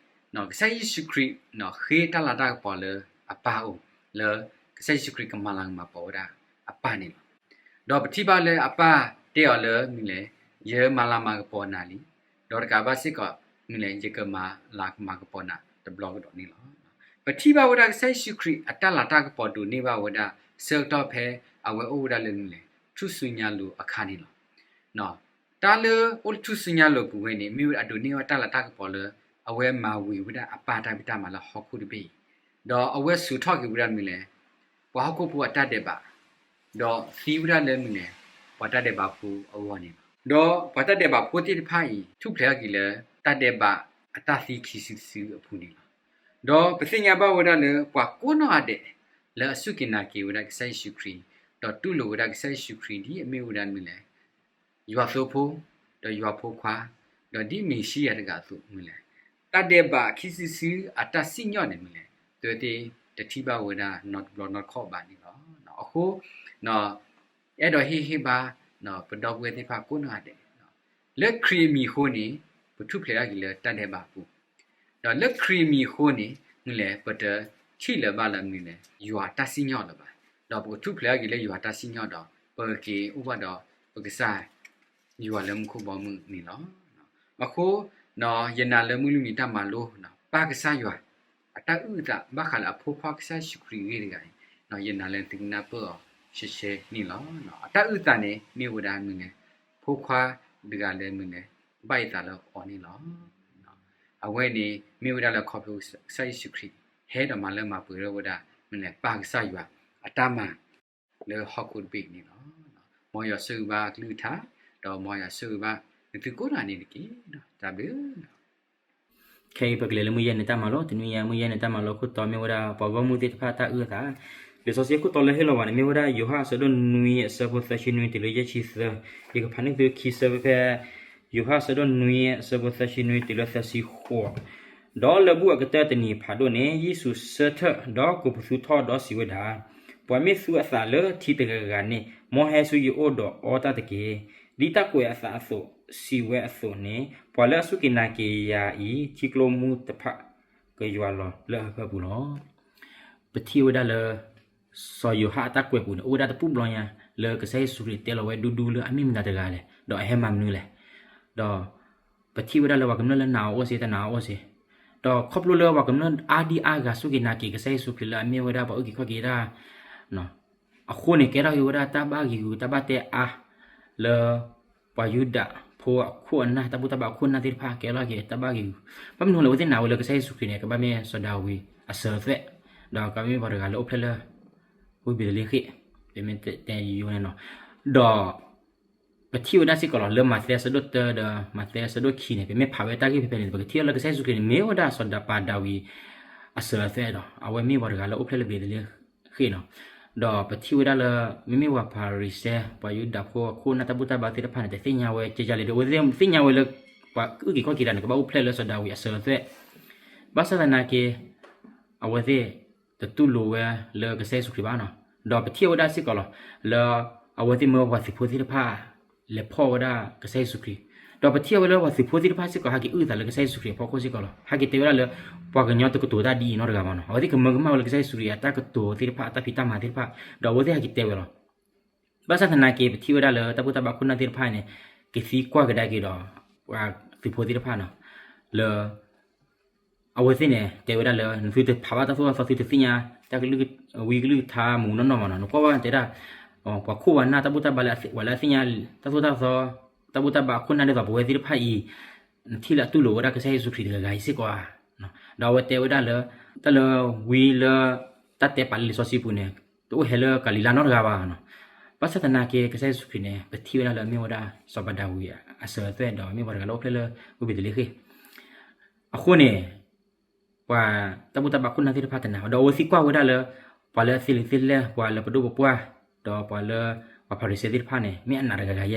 အံၤ, ကစၢ်ယ့ၣ်ၡူးခရံာ်ဃ့တၢ်လၤတၢ်ကပီၤလၢအပၢ်အအိၣ်, လၢကစၢ်ယ့ၣ်ၡူးခရံာ်ကမၤလၤကမၤကပီၤဝဲဒၣ်အပၢ်န့ၣ်လီၤ. ဒီးပထံၣ်ဘၣ်လၢအပၢ်တဲအီၤလၢမ့ၢ်လဲၣ်, ယမၤလၤမၤကပီၤနၤလံ, ဒီးတကးဘၣ်စ့ၢ်ကီးမ့ၢ်လဲၣ်, ယကမၤလၤကမၤကပီၤနၤတဘျီကဒီးန့ၣ်လီၤ. ပထံၣ်ဘၣ်ဝဲဒၣ်ကစၢ်ယ့ၣ်ၡူးခရံာ်အတၢ်လၤတၢ်ကပီၤဒိးန့ၢ်ဘၣ်ဝဲဒၣ် ဆၢကတီၢ်ဖဲအဝဲအိၣ်ဝဲဒၣ်လၢမ့ၢ်လဲၣ်, ထူၣ်စုညါလိၤအခါန့ၣ်လီၤ. တၢ်လၢအိၣ်လၢထူၣ်စုညါလိၤအပူၤဝဲန့ၣ် မ့ၢ်ဝဲဒၣ်အဒိးန့ၢ်ဝဲတၢ်လၤတၢ်ကပီၤလၢ အဝဲမၤဝံၤဝဲဒၣ်အပၢ်တၢ်ဖံးတၢ်မၤလၢဟီၣ်ခိၣ်တဘ့ၣ်အံၤ, ဒီးအဝဲစိာ်ထီၣ်က့ၤဝဲဒၣ်မ့ၢ်လဲၣ်, ပှၤဟီၣ်ခိၣ်ဖိအတၢ်ဒဲးဘး, ဒီးသံဝဲဒၣ်လၢမ့ၢ်လဲၣ်, ပှၤတၢ်ဒဲးဘးဖိအဂီၢ်န့ၣ်လီၤ. ဒီးပှၤတၢ်ဒဲးဘးဖိသ့ၣ်တဖၣ်အံၤ ထူၣ်ဖျဲးထီၣ်က့ၤလၢ တၢ်ဒဲးဘးအတၢ်သံခံစုတစုအပူၤန့ၣ်လီၤ. ဒီးပသ့ၣ်ညါဘၣ်ဝဲဒၣ်လၢ ပှၤကိးနီၢ်ဂၤဒဲး လၢအစူၢ်က့ၤနာ်က့ၤဝဲဒၣ်ကစၢ်ယ့ၣ်ၡူးခရံာ်, ဒီးတူၢ်လိာ်ဝဲဒၣ်ကစၢ်ယ့ၣ်ၡူးခရံာ်ဒ်အမ့ၢ်ဝဲဒၣ်မ့ၢ်လဲၣ်, ယွၤသိဖိ, ဒီးယွၤဖိခွါ, ဒီးဒ်မ့ၤၡံယၤတဂၤအသိးမ့ၢ်လဲၣ်, တၢ်ဒဲးဘးခံစုတစုအတၢ်စံၣ်ညီၣ်န့ၣ်မ့ၢ်လဲၣ်, သုဝဲသ့ၣ်တထံၣ်ဘၣ်ဝဲဒၣ်နီတဘျီနီတခီၣ်ဘၣ်န့ၣ်လီၤ. အဃိ အဲၣ်ဒိးဟ့ၣ်ဂံၢ်ဟ့ၣ်ဘါ ပဒီပုၢ်ဝဲၢ်သ့ၣ်တဖၣ်ကိးနီၢ်ဂၤဒဲး, လၢခရံာ်အမံၤအဃိန့ၣ် ပထူၣ်ဖျဲးထီၣ်က့ၤလၢတၢ်ဒဲးဘးအပူၤ, ဒီးလၢခရံာ်အမံၤအဃိန့ၣ် မ့ၢ်လဲၣ် ပတထံၣ်လၢၤဘၣ်လၢမ့ၢ်လဲၣ် ယွၤတၢ်စံၣ်ညီၣ်လၢၤဘၣ်, ဒီးပကထူၣ်ဖျဲးထီၣ်က့ၤလၢယွၤတၢ်စံၣ်ညီၣ်ဒီး ပကက့ၤအိၣ်ဘၣ်ဒီးပကစၢ်ယွၤလၢမူခိၣ်ဘီမုၢ်န့ၣ်လီၤ. အဃိ ယနာ်လၢမုၢ်လွံၢ်နံၤတၢ်မၤလိ ပၢ်ကစၢ်ယွၤ အတၢ်အုၣ်အသးဘၣ်ဃးလၢအဖိခွါကစၢ်ယ့ၣ်ၡူးခရံာ်အဂ့ၢ်တဂၤန့ၣ် ယနာ်လၢသုကနၢ်ပၢၢ်အီၤရှဲရှဲန့ၣ်လီၤ. အတၢ်အုၣ်အသးန့ၣ် မ့ၢ်ဝဲဒၣ်မ့ၢ်လဲၣ် ဖိခွါတဂၤလၢမ့ၢ်လဲၣ် ဘၣ်ယသးလၢအီၤန့ၣ်လီၤ. အဝဲန့ၣ် မ့ၢ်ဝဲဒၣ်လၢခီဖျိကစၢ်ယ့ၣ်ၡူးခရံာ် ဟဲဒီးမၤလၢမၤပှဲၤထီၣ်ဝဲဒၣ် မ့ၢ်လဲၣ် ပၢ်ကစၢ်ယွၤ အတၢ်မၤ လၢဟီၣ်ခိၣ်တဘ့ၣ်န့ၣ်လီၤ. မ်ယွၤဆိၣ်ဂ့ၤဘၣ်အကလုၢ်ကထါ ဒီးမ်ယွၤဆိၣ်ဂ့ၤဘၣ်နသုကိးဂၤဒဲးန့ၣ်တက့ၢ်. တၢ်ဘျုး ခဲအံၤပကလဲၤလၢမုၢ်ယဲၢ်နံၤတၢ်မၤလိ, တနွံညါမုၢ်ယဲၢ်နံၤတၢ်မၤလိခိၣ်တီမ့ၢ်ဝဲဒၣ် ပှၤဂီၢ်မုၢ်သ့ၣ်တဖၣ်တၢ်အုၣ်အသး. လံာ်စီဆှံခိၣ်တီလၢဟ့ၣ်လီၤဘၣ်န့ၣ် မ့ၢ်ဝဲဒၣ်ယိၤဟၣ်အဆၢဒိၣ်နွံအဆၢဖိသၢဆံနွံတုၤလၢယဲၢ်ဆံသၢ. ယကဖးန့ၢ်သုခံဆၢဖဲ ယိၤဟၣ်အဆၢဒိၣ်နွံအဆၢဖိသၢဆံနွံတုၤလၢသၢဆံဃိး. ဒီးလၢဘူၣ်အကတၢၢ်တနံၤဖးဒိၣ်န့ၣ် ယ့ၣ်ၡူးဆၢထၢၣ် ဒီးကိးပသူထီၣ်ဒီးစံးဝဲဒၣ်, ပှၤမ့ၢ်သူအသးလၢထံတဂၤဂၤန့ၣ် မ်ဟဲဆူယအိၣ်ဒီးအီတၢ်တက့ၢ်. ဒ်တၢ်ကွဲးအသးအသိးစံးဝဲအသိးန့ၣ် ပှၤလၢအစူၢ်က့ၤနာ်က့ၤယၤအံၤ ထံကျိမူတဖၣ်ကယွၤလီၤလၢအဟၢဖၢပူၤလီၤ. ပထံၣ်ဝဲဒၣ်လၢ စီၤယိၤဟၣ်အတၢ်ကွဲးပူၤန့ၣ် အိၣ်ဝဲဒၣ်တပူၣ်ဘျီညါ လၢကစၢ်ယ့ၣ်ၡူးခရံာ်တဲလီၤဝဲဒူဒူလၢအမ့ၢ်မတၤတဂၤလဲၣ်, ဒီးအဟဲမၤမနုၤလဲၣ်. ဒီးပထံၣ်ဝဲဒၣ်လၢပှၤကမျၢၢ်လၢနာ်အီၤအိၣ်စ့ တနာ်အီၤအိၣ်စ့, ဒီးခီဖျိလၢပှၤကမျၢၢ်အါဒံအါဂၤစူၢ်က့ၤနာ်က့ၤကစၢ်ယ့ၣ်ၡူးခရံာ်လၢအမ့ၢ်ဝဲဒၣ်ပှၤအုၣ်က့ၤခီၣ်က့ၤတၢ် အဃိန့ၣ် ကဲထီၣ်က့ၤဝဲဒၣ်တၢ်ဘၣ်ဂံာ်ဂူာ်တၢ်ဘၣ်တဲအါ လၢ ပှၤယူဒၤဖိအခိၣ်အနၢ် တၢ်ဘူၣ်တၢ်ဘါအခိၣ်အနၢ်သ့ၣ်တဖၣ် ကဲထီၣ်က့ၤတၢ်ဘၣ်ဂံာ်ဂူာ်, ဘၣ်မနုၤလဲၣ် အဝဲသ့ၣ်နာ်ဝဲလၢကစၢ်ယ့ၣ်ၡူးခရံာ်န့ၣ် ကဘၣ်မ့ၢ်စီၤဒၤဝံးအစၢၤအသွဲၣ်, ဒီးကဘၣ်မ့ၢ်ပှၤတဂၤလၢအိၣ်ဖျဲၣ်လၢ ဝ့ၢ်ဘ့းလ့ဟ့ၣ်, ပမ့ၢ်တဲယိယိန့ၣ်နီၤ, ဒီး ပထံၣ်ဝဲဒၣ်စ့ၢ်ကီးလီၤ လၢမးသဲအဆၢဒိၣ်တၢဒီးမးသဲအဆၢဒိၣ်ခံန့ၣ် ပမ့ၢ်ဖးဝဲတၢ်ဂ့ၢ်ဖဲဖဲန့ၣ် ပကထံၣ်ဝဲလၢကစၢ်ယ့ၣ်ၡူးခရံာ်န့ၣ် မ့ၢ်ဝဲဒၣ်စီၤဒၤပၤဒၤဝံးအစၢၤအသွဲၣ်ဒီး အဝဲမ့ၢ်ပှၤတဂၤလၢအိၣ်ဖျဲၣ်လၢဘ့းလ့ဟ့ၣ်နီၤ, ဒီးပထံၣ်ဝဲဒၣ်လၢ မ့မ့ၢ်ပှၤဖၤရံၤၡဲ ပှၤယူဒၤဖိအခိၣ်အနၢ်တၢ်ဘူၣ်တၢ်ဘါသ့ၣ်တဖၣ်န့ၣ် တသ့ၣ်ညါဝဲကဲကဲလဲၣ်ဒီး အဝဲသ့ၣ်သ့ၣ်ညါဝဲလၢ ပှၤကအုၣ်က့ၤခီၣ်က့ၤတၢ်န့ၣ် ကဘၣ်အိၣ်ဖျဲၣ်လၢစီၤဒၤဝံးအစၢၤအသွဲၣ်, ဘၣ်ဆၣ်သနာ်က့ အဝဲသ့ၣ် တတူၢ်လိာ်ဝဲလၢကစၢ်ယ့ၣ်ၡူးခရံာ်ဘၣ်နီၤ, ဒီးပထံၣ်ဝဲဒၣ်စ့ၢ်ကီးလီၤ လၢ အဝဲသ့ၣ်မၢပှၤသုးဖိသ့ၣ်တဖၣ် လဲၤဖီၣ်ဝဲဒၣ်ကစၢ်ယ့ၣ်ၡူးခရံာ်, ဒီးပထံၣ်ဝဲလၢပှၤသုးဖိသ့ၣ်တဖၣ်စ့ၢ်ကီး ဟဲက့ၤအုၣ်သးလၢကစၢ်ယ့ၣ်ၡူးခရံာ်အဖီခိၣ်စ့ၢ်ကီးလီၤ, ဟဲက့ၤတဲဝဲဒၣ်လၢ ပှၤကညီတကတိၤတၢ်ဒ်အံၤနီတဂၤဘၣ်နီၤ, အဝဲသ့ၣ်ကမၢကမၣ်ဝဲလၢကစၢ်ယ့ၣ်ၡူးခရံာ်အတၢ်ကတိၤသ့ၣ်တဖၣ် အတၢ်ဖံးတၢ်မၤသ့ၣ်တဖၣ်, ဒီးအဝဲသ့ၣ်ဟဲက့ၤတဲဝဲလီၤ. ဘၣ်ဆၣ်သနာ်က့ ပထံၣ်ဝဲဒၣ်လၢတၢ်ဘူၣ်တၢ်ဘါခိၣ်နၢ်သ့ၣ်တဖၣ်န့ၣ် ကသံကွၢ်ကဒါက့ၤဒီး ပှၤသုးဖိသ့ၣ်တဖၣ်နီၤ, လၢ အဝဲသ့ၣ်န့ၣ် တဲဝဲဒၣ်လၢ နသုတဖးဘၣ်တၢ်သိၣ်တၢ်သီ သုတသ့ၣ်ညါ တၢ်ကလုၢ်ဝံကလုၢ်ကထါမူးနီၢ်နီၢ်မးနီၤ, နကွၢ်ဘၣ်တဲဒၣ် ပှၤခိၣ်ပှၤနၢ်တၢ်ဘူၣ်တၢ်ဘါလၢ ပှၤလၢအသ့ၣ်ညါ တၢ်သိၣ်တၢ်သီ တၢ်ဘူၣ်တၢ်ဘါအခိၣ်နၢ်ဒ်သိးပဝဲသ့ၣ်တဖၣ်အံၤ နထံၣ်လၢအတူၢ်လိာ်ဝဲဒၣ်ကစၢ်ယ့ၣ်ၡူးခရံာ်တဂၤဂၤအံၤစ့ၢ်ကီးဧါ, ဒီးအဝဲတဲဝဲဒၣ်လၢ တၢ်လၢဝံလၢ တၢ်တဲပာ်လၢလံာ်စီဆှံပူၤန့ၣ် တအိၣ်ဟဲလၢကၤလံၤလါနီတဂၤဘၣ်နီၤ, ဘၣ်ဆၣ်သနာ်က့ ကစၢ်ယ့ၣ်ၡူးခရံာ်န့ၣ် ပထံၣ်ဝဲဒၣ်လၢအမ့ၢ်ဝဲဒၣ်စီၤပၤဒၤဝံးအစၢၤအသွဲၣ်ဒီးမ့ၢ်ပှၤတဂၤလၢအိၣ်ဖျဲၣ်လၢဝ့ၢ်ဘ့းလ့ဟ့ၣ် အဃိန့ၣ် ပှၤတၢ်ဘူၣ်တၢ်ဘါခိၣ်နၢ်သ့ၣ်တဖၣ်တနာ် ဒီးအဝဲသံကွၢ်ဝဲဒၣ်လၢ ပှၤလၢအသ့လံာ်သ့လဲၢ် ပှၤလၢပဒိၣ်ပပှၢ် ဒီးပှၤလၢ ပှၤဖၤရံၤၡဲသ့ၣ်တဖၣ်န့ၣ် မ့ၢ်အနာ်တဂၤဂၤဧါနီၤ,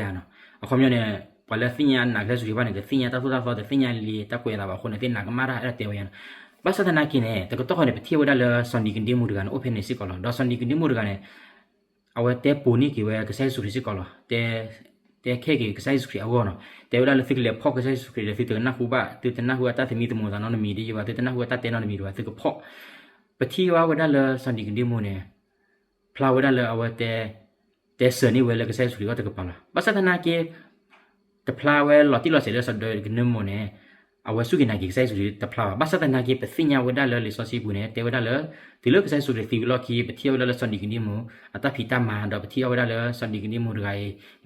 အခီပညီန့ၣ် ပှၤလၢအသ့ၣ်ညါနာ်ကစၢ်ယ့ၣ်ၡူးခရံာ်တဖၣ်န့ၣ် တသ့ၣ်ညါတၢ်သိၣ်တၢ်သီ တသ့ၣ်ညါလံာ်တၢ်ကွဲးအသးဘၣ်အဃိန့ၣ် သ့ၣ်နာ်ကမၣ်တၢ် အဲၣ်ဒိးတဲဝဲဧါနီၤ, ဘၣ်ဆၣ်သနာ်က့န့ၣ် တကတီၢ်ဃီန့ၣ် ပထံၣ်ဝဲဒၣ်လၢစီၤနံၤကဒ့မူးတဂၤန့ၣ် အိၣ်ဖဲန့ၣ်စ့ၢ်ကီးလီၤ, ဒီးစီၤနံၤကဒ့မူးတဂၤန့ၣ် အဝဲတဲပိာ်န့ၢ်က့ၤဝဲကစၢ်ယ့ၣ်ၡူးခရံာ်စ့ၢ်ကီးလီၤ, တဲ တဲခဲက့ၤကစၢ်ယ့ၣ်ၡူးခရံာ်အဂီၢ်နီၤ, တဲဝဲဒၣ်လၢသုကလဲၤဖီၣ်ကစၢ်ယ့ၣ်ၡူးခရံာ်ဒီး သုတကနၣ်ဟူဘၣ် သုတနၢ်ဟူအတၢ်သမံသမိးသးနီတမံၤဒ်ယဘၣ် သုတနၢ်ဟူအတၢ်တဲနီတမံၤဒ်ဘၣ် သုကဖီၣ်, ပထံၣ်ဘၣ်ဝဲဒၣ်လၢစီၤနံၤကဒ့မူးန့ၣ် ဖျါဝဲဒၣ်လၢအဝဲတဲ တဲစၢၤန့ၢ်ဝဲလၢကစၢ်ယ့ၣ်ၡူးခရံာ်အဂီၢ်တကပၤလီၤ, ဘၣ်ဆၣ်သနာ်က့ တဖျါဝဲလီၤတံၢ်လီၤဆဲးလၢစီၤနံၤကဒ့မူးန့ၣ် အဝဲစူၢ်က့ၤနာ်က့ၤကစၢ်ယ့ၣ်ၡူးခရံာ်တဖျါဘၣ်, ဘၣ်ဆၣ်သနာ်က့ ပသ့ၣ်ညါဝဲဒၣ်လၢလံာ်စီဆှံပူၤန့ၣ် တဲဝဲဒၣ်လၢ တုၤလၢကစၢ်ယ့ၣ်ၡူးခရံာ်သံဝံၤလီၢ်ခံ ပထံၣ်ဝဲဒၣ်လၢစီၤနံၤကဒ့မူး အတၢ်ဖံးတၢ်မၤ ဒီးပထံၣ်အီၤဝဲဒၣ်လၢစီၤနံၤကဒ့မူးတဂၤအံၤ မ့ၢ်ပှၤလၢအတူၢ်လိာ်က့ၤခရံာ်တဂၤလီၤ, အဃိန့ၣ် တၢ်သံကွၢ်လၢပှၤဖၤရံၤၡဲသံကွၢ်ဝဲလၢ ပှၤလၢအသ့လံာ်သ့လဲၢ် ပှၤပဒိၣ်ပပှၢ်သ့ၣ်တဖၣ်လၢအနာ်ကစၢ်ယ့ၣ်ၡူးခရံာ်န့ၣ်အိၣ်စ့ၢ်ကီးဧါ, ဒီးတၢ်စံးဆၢန့ၣ်မ့ၢ်ဝဲဒၣ်အအိၣ်လီၤ, ပှၤကမျၢၢ်သ့ၣ်တဖၣ်နာ်အီၤ, နာ်ကစၢ်ယ့ၣ်ၡူးခရံာ်အိၣ်, ဒီးပှၤလၢအသ့လံာ်သ့လဲၢ်လၢအနၢ်ပၢၢ်တၢ်သိၣ်တၢ်သီသ့ၣ်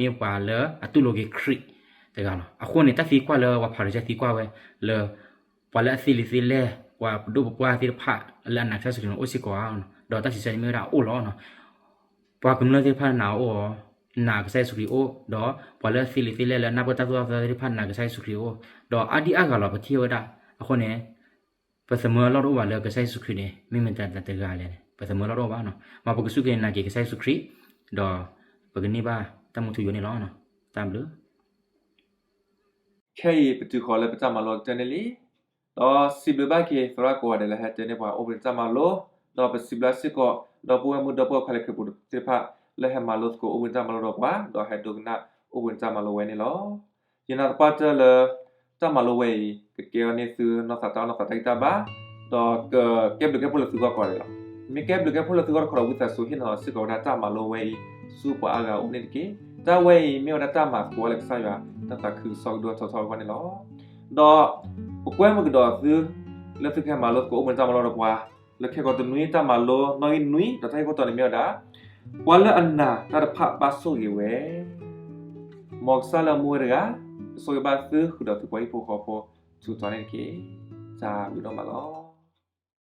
တဖၣ်နာ်ကစၢ်ယ့ၣ်ၡူးခရံာ်အိၣ်, ဒီးအါဒံအါဂၤလီၤပထံၣ်ဝဲဒၣ်, အဃိန့ၣ် ပသမၢလီၢ်တအိၣ်ဘၣ်လၢကစၢ်ယ့ၣ်ၡူးခရံာ်န့ၣ် မ့ၢ်မတၤတဂၤလဲၣ်န့ၣ် ပသမၢလီၢ်တအိၣ်ဘၣ်နီၤ, မ်ပကစူၢ်က့ၤနာ်က့ၤကစၢ်ယ့ၣ်ၡူးခရံာ်, ဒီးပကန့ၢ်ဘၣ်တၢ်မူထူယိာ်န့ၣ်လီၤ, တၢ်ဘျုး ခဲအံၤပတုၤဃီၤလၢပတၢ်မၤလိကတၢၢ်န့ၣ်လံ, ဒီးစံးဘျုးဘၣ်က့ၤသရၣ်ကိးဂၤဒဲးလၢဟဲတဲန့ၢ်ပှၤအိၣ်ဘှံးနံၤတၢ်မၤလိ, ဒီးပစံးဘျုးစ့ၢ်ကီး ဒီပုၢ်ဝဲၢ်မုၣ်ဒီပုၢ်ဝဲၢ်ခွါလၢခရံာ်ဖိသ့ၣ်တဖၣ် လၢဟဲမၤလိသကိးအိၣ်ဘှံးနံၤတၢ်မၤလိဒီးပှၤ, ဒီးဟဲဒိကနၣ်အိၣ်ဘှံးနံၤတၢ်မၤလိဝဲန့ၣ်လီၤ. ယနာ်သပှၢ်တၢၢ်လၢ တၢ်မၤလိဝဲအံၤ ကကဲအီၤန့ၢ်သုနီၢ်သးတၢ်အီၣ်နီၢ်သးတၢ်ဂံၢ်တၢ်ဘါ, ဒီးကကဲဘျုးကဲဖှိၣ်လၢသုဂီၢ်ကိးဂၤဒဲးလီၤ. မ့ၢ်ကဲဘျုးကဲဖှိၣ်လၢသုဂီၢ်တခီဒီး ဝံသးစူၤဟ့ၣ်နီၤစ့ၢ်ကီးဝဲဒၣ်တၢ်မၤလိဝဲအံၤ ဆူပှၤအါဂၤအအိၣ်န့ၣ်တက့ၢ်. တၢ်ဝဲအံၤမ့ၢ်ဝဲဒၣ်တၢ်မၤသကိးလၢကစၢ်ယွၤ တၢ်သးခုကစီၣ်ကဒိၣ်ထီၣ်ထီထီၣ်အဂီၢ်န့ၣ်လီၤ. ဒီးပကွဲမုာ်ကဒီးသု လၢသုကဟဲမၤလိသကိးအိၣ်ဘှံးနံၤတၢ်မၤလိဒီးပှၤ လၢခဲကိာ်တနွံတၢ်မၤလိနီၣ်ဂံၢ်နွံ ဒီးတၢ်ဂ့ၢ်ခိၣ်တီန့ၣ်မ့ၢ်ဝဲဒၣ် ပှၤလၢအနာ်တၢ်တဖၣ်ဘၣ်ဆိၣ်ဂ့ၤဝဲ မ်ကစၢ်လၢအမူဝဲတဂၤ ကဆိၣ်ဂ့ၤဘၣ်သုဃုာ်ဒီးသုပှၤဟံၣ်ဖိဃီဖိ ထူးထီးန့ၣ်တက့ၢ်. တၢ်ဘျုးဒိၣ်မးလီၤ.